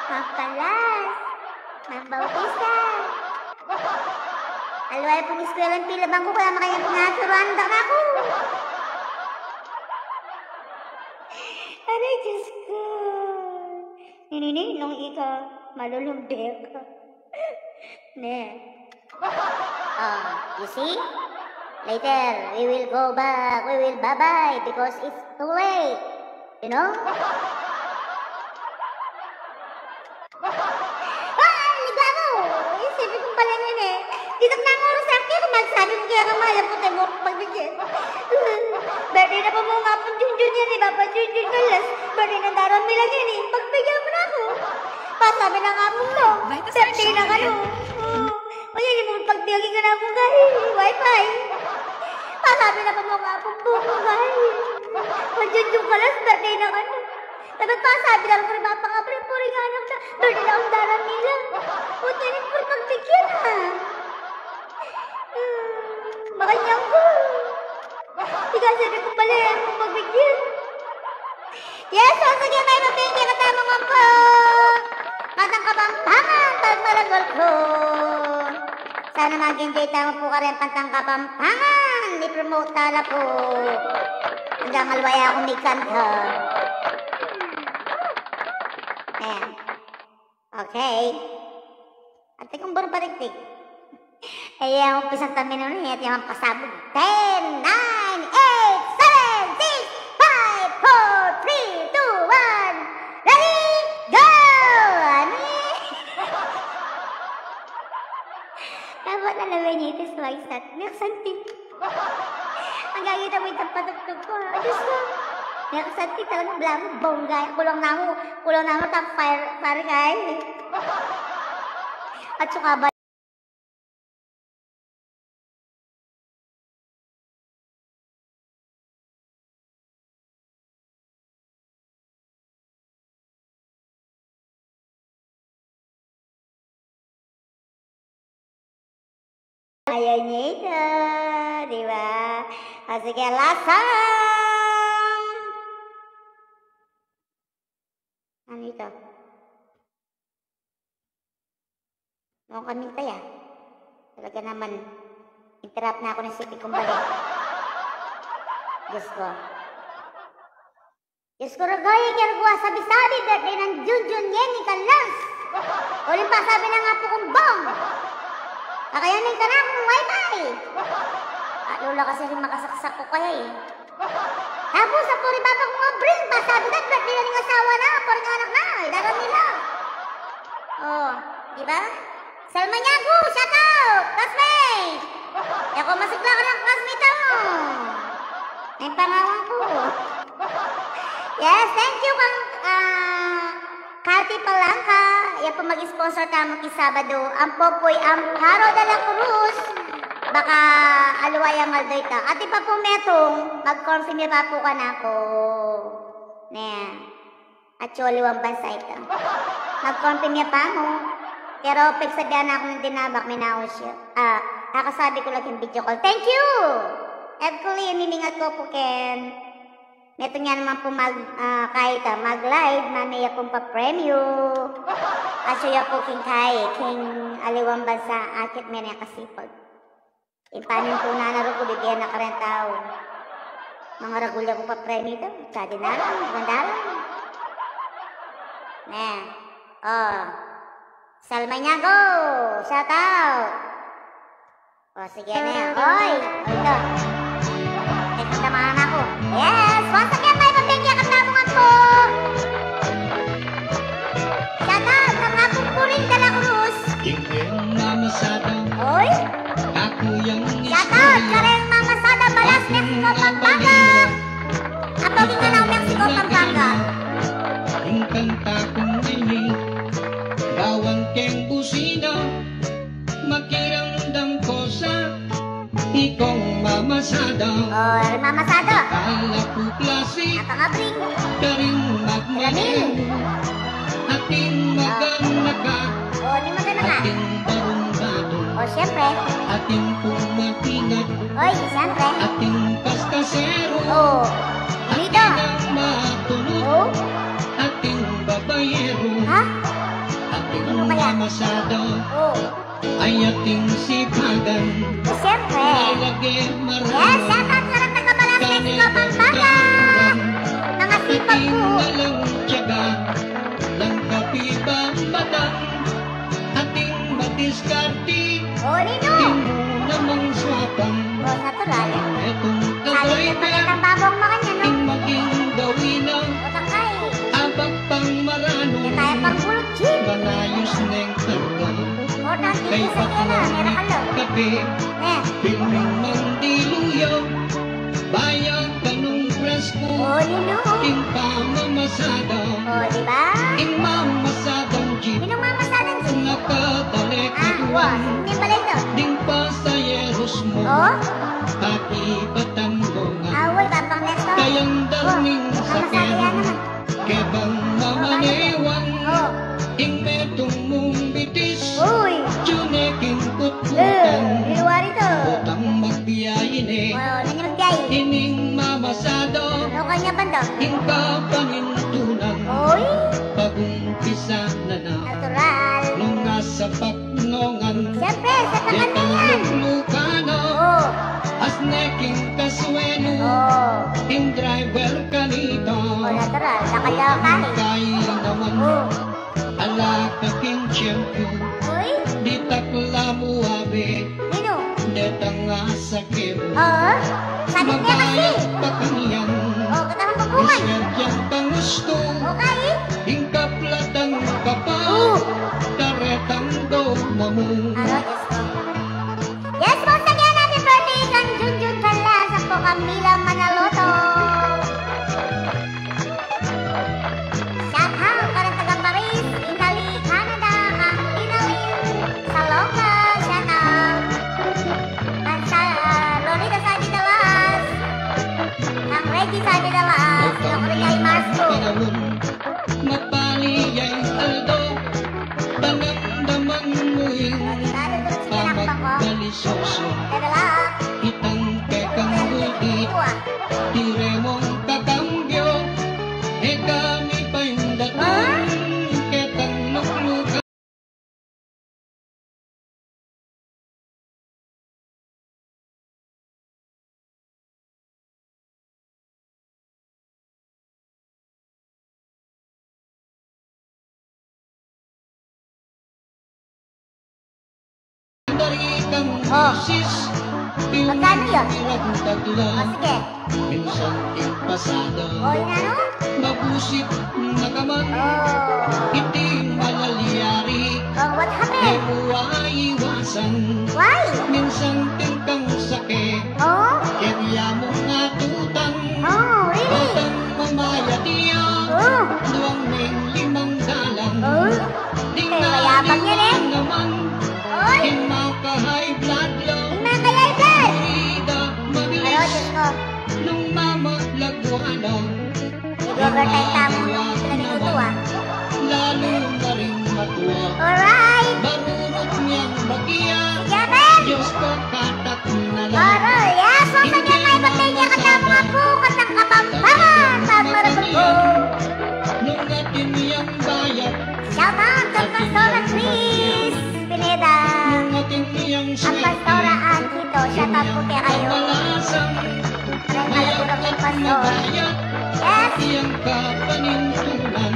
Makalas. Mang Bautista. Alway pung eskwela, pila bang ku, kaya makaya pung aturuan da ku. Aray, Diyos ko. Nini, nung ika, malulung beka. Ne. Ah, you see? Later, we will go back. We will bye-bye because it's too late. You know? Ah, ligwa mu! Isipin ku pala yan e. Ditak na ang oras, Erky, kung magsabi mo kaya ka, mahal ako tayo mo pagbigyan. Birthday na pa mu nga pung Junjun yan e, Papa Junjun Kalas. Birthday na daran mi lagi yan e. Pagbigyan mu na aku. Pasabi na nga pung no. Birthday na kanu. O, yan, yung mga pagbiyakin ka na pung gari. Wi-Fi. Pasabi na pa mu nga pung buko gari. Papa Junjun Kalas, birthday na kanu. Dapat pasabi na lang puri mapangabri, puri nga anak na. Birthday na kung daran nila. O, yan yung puri pagbigyan, ha? Hmm, makanyang ku. Ika, sabi ku pala, e, kung pagbigyan. Yes, once again, may mabigyan ka tamang ampo. Pantang Kapampangan, pag malagol ku. Sana mag-enjoy tamu pu karin pantang Kapampangan. I-promote tala pu. Anggang alwaya kung mikanta. Ayan. Okay. Ate kong buru patiktik. E, umpisan tamu na, e, at yung pasabog. Ten, nine, eight, seven, six, five, four, three, two, one. Ready, go! Ano e? Dapat na naman ito sa waisat. Nakasanti. Ang gagawin mo itang patugtog ko, ha? Diyos ko. Nakasanti talaga, bala mu, bongga. Kulang na mu, kulang na mu, top fire, fire guy. At saka ba, Ayaw niya ito, di ba? O, sige, last song. Ano ito? Nung kami kaya, talaga naman, interrupt na aku ng sipi kong balik. Diyos ko. Diyos ko, ragay, kaya gua sabi-sabi, birthday nang Junjun Yenny Canlas. Uling pasabi na nga pu kung bong. Kakayanin ka na kung wifi. At lula kasi rin makasaksak ku kaya e. Tapos, sa puri baba kung abring, pasabi na, birthday na ning asawa na, puri nga anak na, e, daran nila. O, di ba? Salma Nyagu, shout out! Classmate! E, kung masigla ka ng classmate mo. Ay, pangawan ku. Yes, thank you kang, ah, Cathy Palangka. Yan pu mag-sponsor tamu king Sabado. Ampo pu'y Amparo de la Cruz. Baka aliwa yang aldo ita. At iba pu metung, mag-confirm ya pa pu kanaku. Ne. At yung aliwang bansa ita. Mag-confirm ya pa mu. Pero pagsabian na ku nung dinabak, minaus ya. Ah, kakasabi ku la king video call. Thank you! At kuli, mimingat ku pu ken. Metung ya naman pu mag, ah, kahit, ah, mag-live, mame ya pung papremyu. At siya pu king kai, king aliwang bansa, akit me ne kasipag. Ing panintunan na rugul, bibie na kareng tau. Mangaragul ya ku papremyu da, sa dinalan, gandalan. Ne. O. Salma Nyago, shout out. O, sige ne. Oy, oy, ito. Teka, tama na ku. Yes, once again, may pabengki akang nabungan pu. Shout out kang Apong Puring de la Cruz. Ing mamasadang. Oy. Aku yang. Shout out kareng Mama Sada Balas, Mexico, Pampanga. Apo king anak, Mexico, Pampanga. Ing kanta kung ini, bawang keng busina, makiramdam ko sa ikong mamasada. O, mamasada. Kala ku klase. Napangabring. Karing magmaneho. Ating magana ka. O, ni magana ka. Ating barong bato. O, siyempre. Ating pumatinat. Oy, siyempre. Ating paskasero. O. Ating ang matunot. O. Ating babayero. Ha? Ating mamasada. O. Ay ating sipagan. Siyempre. Yes, shout out sa taga Balas, Mexico, Pampanga. Mga sipag pu. Ating walang tiyaga, lang kapibabatang, ating madiskarte. O, ninu? Ating namang swapang. O, natural. Itong sabit na pala ng babong mga niya, no? Ating maging gawin na. O, takay. Abak pang marano. Kaya tayo pang bulog, Jim. Manayos neng karga. Importante kay sa kena, meron ka lo. Kape. Eh. Pilming mandiluyo. Bayang kanung presko. O, ninu? Ing pamamasada. O, di ba? Ing mamasadang jeep. Ninung mamasadang jeep? Nakadali. Ah, wa. Ning balay to. Ding pasayeros mu. O? Pati batang bunga. Away, Papang Nestor. Kayang daning sakyan. Mamasada yan naman. Kebang mamanewan, o, ing metung mung bitis, uy, tune king kutkutan. Eh, di luar ito. Utang magbiyahe ne. O, nanu magbiyahe? Ining mamasada. Ano kanya banda? Ing kapanintunan. Uy. Pag-umpisa na na. Natural. Nung nasa pak Nongan. Siyempre, sa takan na yan. Lukano. O. Asneking kasuenu. O. Ing driver kanita. O, natural. Nakalaw ka eh. Kay naman. O. Ala ka king tiyempu. Uy. Ditak la mu abe. Ninu? Detang asa O, sabit ne kasi. Mabayat pa kanyan. O, katang pagpungan. Iswerte yang pangustu. O, kai? Ing kaplatan ka pa. O. Karetang do mamu. Aro, Diyos ko. Yes, once again, happy birthday kang Junjun Canlas, apo kang Mila Manaloto. Shout out para taga Paris, Italy, Canada, kang Linalyn Salonga, shout out. Kang sa, ah, Lolita Sabi Dalas, kang Reggie Sabi Dalas, kang Ricay Marco. Mapali yang aldo, panamdaman mu ing pamagdalisoso. Itang kekang gulgit, tire mong kakambyo, e kami pa ing datung, ketang luklukan. Dari kang misis, magkano yun? Pinirang tagla. O, sige. Minsan ing pasada. O, yun ano? Mabusit na ka man. O. Iti malalyari. O, what happened? E mu aiwasan. Why? Minsan tingkang sake. O? Kaya mong natutan. O, really? Batang mamayat iya. O. Duang ming limang dalan. O? Ding mayabang yan eh. Naman. Oy! Ing maka-high blood lo. Ing maka-high Nung mamalagwa na, overtime tamu nung pinagluto, ah. Lalu na ring matua. Alright. Marunong niyang bagian. Sige, Ben. Diyos ko, katat na lang. Alright, yes. Once again, may pagpili katamu nga pu, kantang Kapampangan, pag maragul ku. Nung atin niyang bayat. Shout out kang Pastora Chris Pineda. Nung atin niyang ang Pastora Angie. Ito, shout out po kaya kayu. May malabura pong pastor. Yes. Iyang kapanintunan.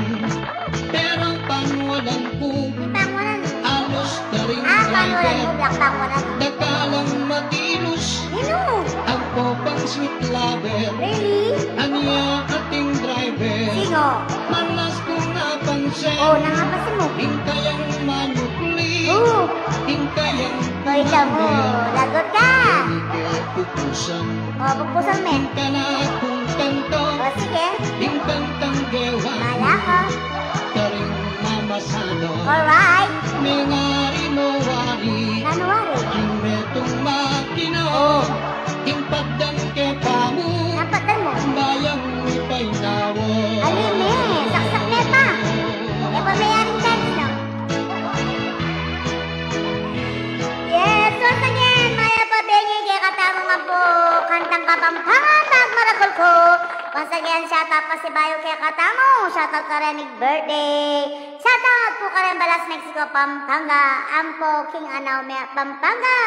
Pero panuwalan ku. Panuwalan. Alos da ring driver. Ah, panuwalan ku, black panuwalan. Dakalang makilos. Sino? Ang popang sweet lover. Really? Anya ating driver. Sino? Manas ku napansin. Oh, nangapansin mu. Ing kayang manukli. Oh. Ing kayang Hoy, kamu, lagot ka. Pupusan. O, pupusan, men. Ing kanakung kanta. O, sige. Ing kantang gewa. Bahala ka. Karing mamasada. Alright. Mengari no wari. Nanu wari? Ing metung makina. O. Ing padang ke pamu. Nanu padang mu? Bayang mipainawa. Ali, me. Saksak me pa. E pa mayaring chance, no? Yes, once again, mayap a bengi kekatamu ngan pu, kantang Kapampangan pag maragul ku. Once again, shout out Pasibayu kekatamu, shout out kareng birthday. Shout out pu kareng Balas, Mexico, Pampanga, ampo king Anao, Pampanga.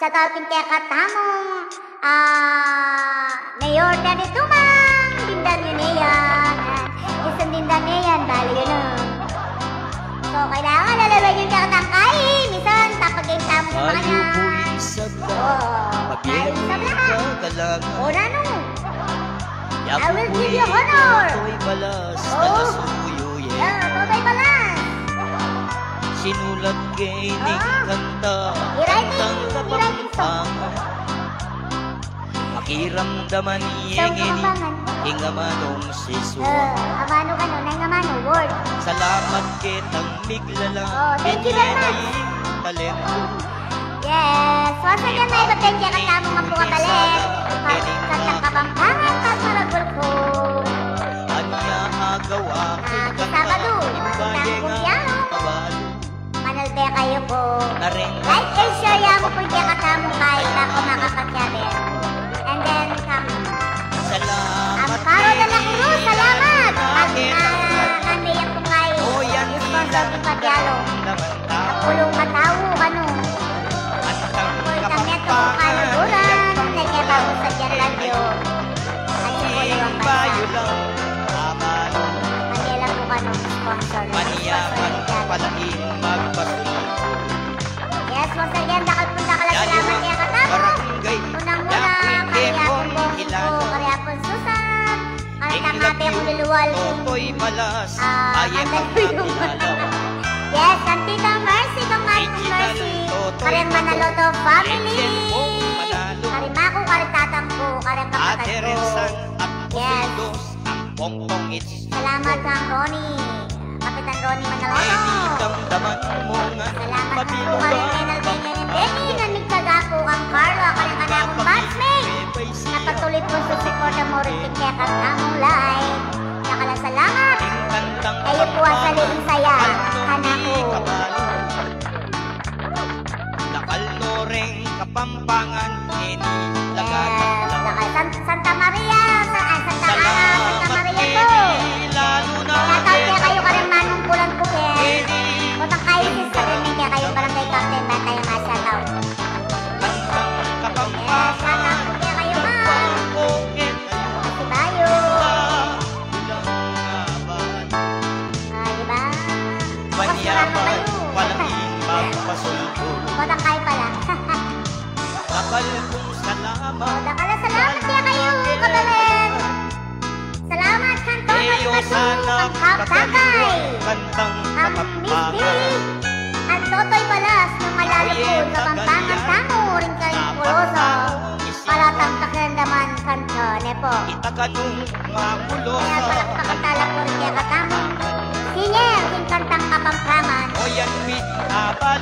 Shout out king kekatamung Ah, Mayor Danny Tumang, dindam yu ne yan. Isang dindam ne yan, bali yu na. So, kailangan lalawen yung kakatangkay. Minsan, tapag-game tamu sa kanya. Ayu pu'y sabla, oo, ayu sabla. O, nanu? I will give you honor. Totoy Balas, oh, taga-suyu, yeah. Yeah, Totoy Balas. Sinulat ke ning kanta, i-writing, kantang i-writing song. Kapampangan. Makiramdaman ye ngeni ing amanung siswa. Ah, amanu kanu, nanu ing amanu, word. Salamat ketang miglalang, oh, thank you very much, ing talento. Yes, once again, mayap a bengi kekatamu ngan pu, kabalen. Kantang Kapampangan pag maragul ku. Anya agawa, ah, king Sabado, kantang Sabado. Manalbe kayu pu. Like and share ya mu pu kekatamu kay baku makapagyabe. And then, kam-, Amparo de la Cruz, salamat. At, ah, nanu ya pu kay sponsor pu pa Dialo. Pulung katau kanu. Apoy kami at kaluguran, nagkita ku sa Gerlandio. At sa Pulung Bansa. Manila pu kanu sponsor. Sponsor ni Gerlandio. Yes, once again, dakal pung dakal a salamat kekatamu. Unang-una, karya pung Bong ku, karya pung Susan, karya pung Ate Kululuwal, ah, ang dalawa. Yes, kang Tita Mercy, kang Manong Mercy, kareng Manaloto family, kareng maku, kareng tatang ku, kareng kapatad ku. Yes. Salamat kang Ronnie. Kapitan Ronnie Manaloto. Salamat pu kareng Renal Benjamin Benny, ngan migtaga pu kang Carlo, kareng kanakung batchmate. Napatuloy pung susuporta mu rin king kekatamung live. Dakal a salamat. Kayu pu a sali ing saya kanaku. Dakal no reng Kapampangan, ini, yes, laga, laga. San-, Santa Maria, sa-, ay, Santa Ana, Santa Maria pu. Salamat, ini, lalu na. Shout out kekayu, kareng manungkulan ku, eh. Ini. Potang kayu, sister, ini, kekayu, barangay captain, Batayang, ah, shout out. Kantang Kapampangan. Yes, shout out kekayu, ma'am. Pasibayu. Ah, di ba? Manyapal pala ing magpasulku. Potang kayu pala. Dakal pung salamat. O, dakal a salamat kekayu, kabalen. Salamat kang Totoy Batu, kang Kap Dakay, kang Miss Dili, kang Totoy Balas, nung malalu pu ing Kapampangan tamu, rin kayung pulosa, para tang pakiramdaman kanto, ne pu. Ita kanung makulosa. Kaya palakpakan tala pu rin kekatamu. Singer, king kantang Kapampangan. O yan, pin, abal.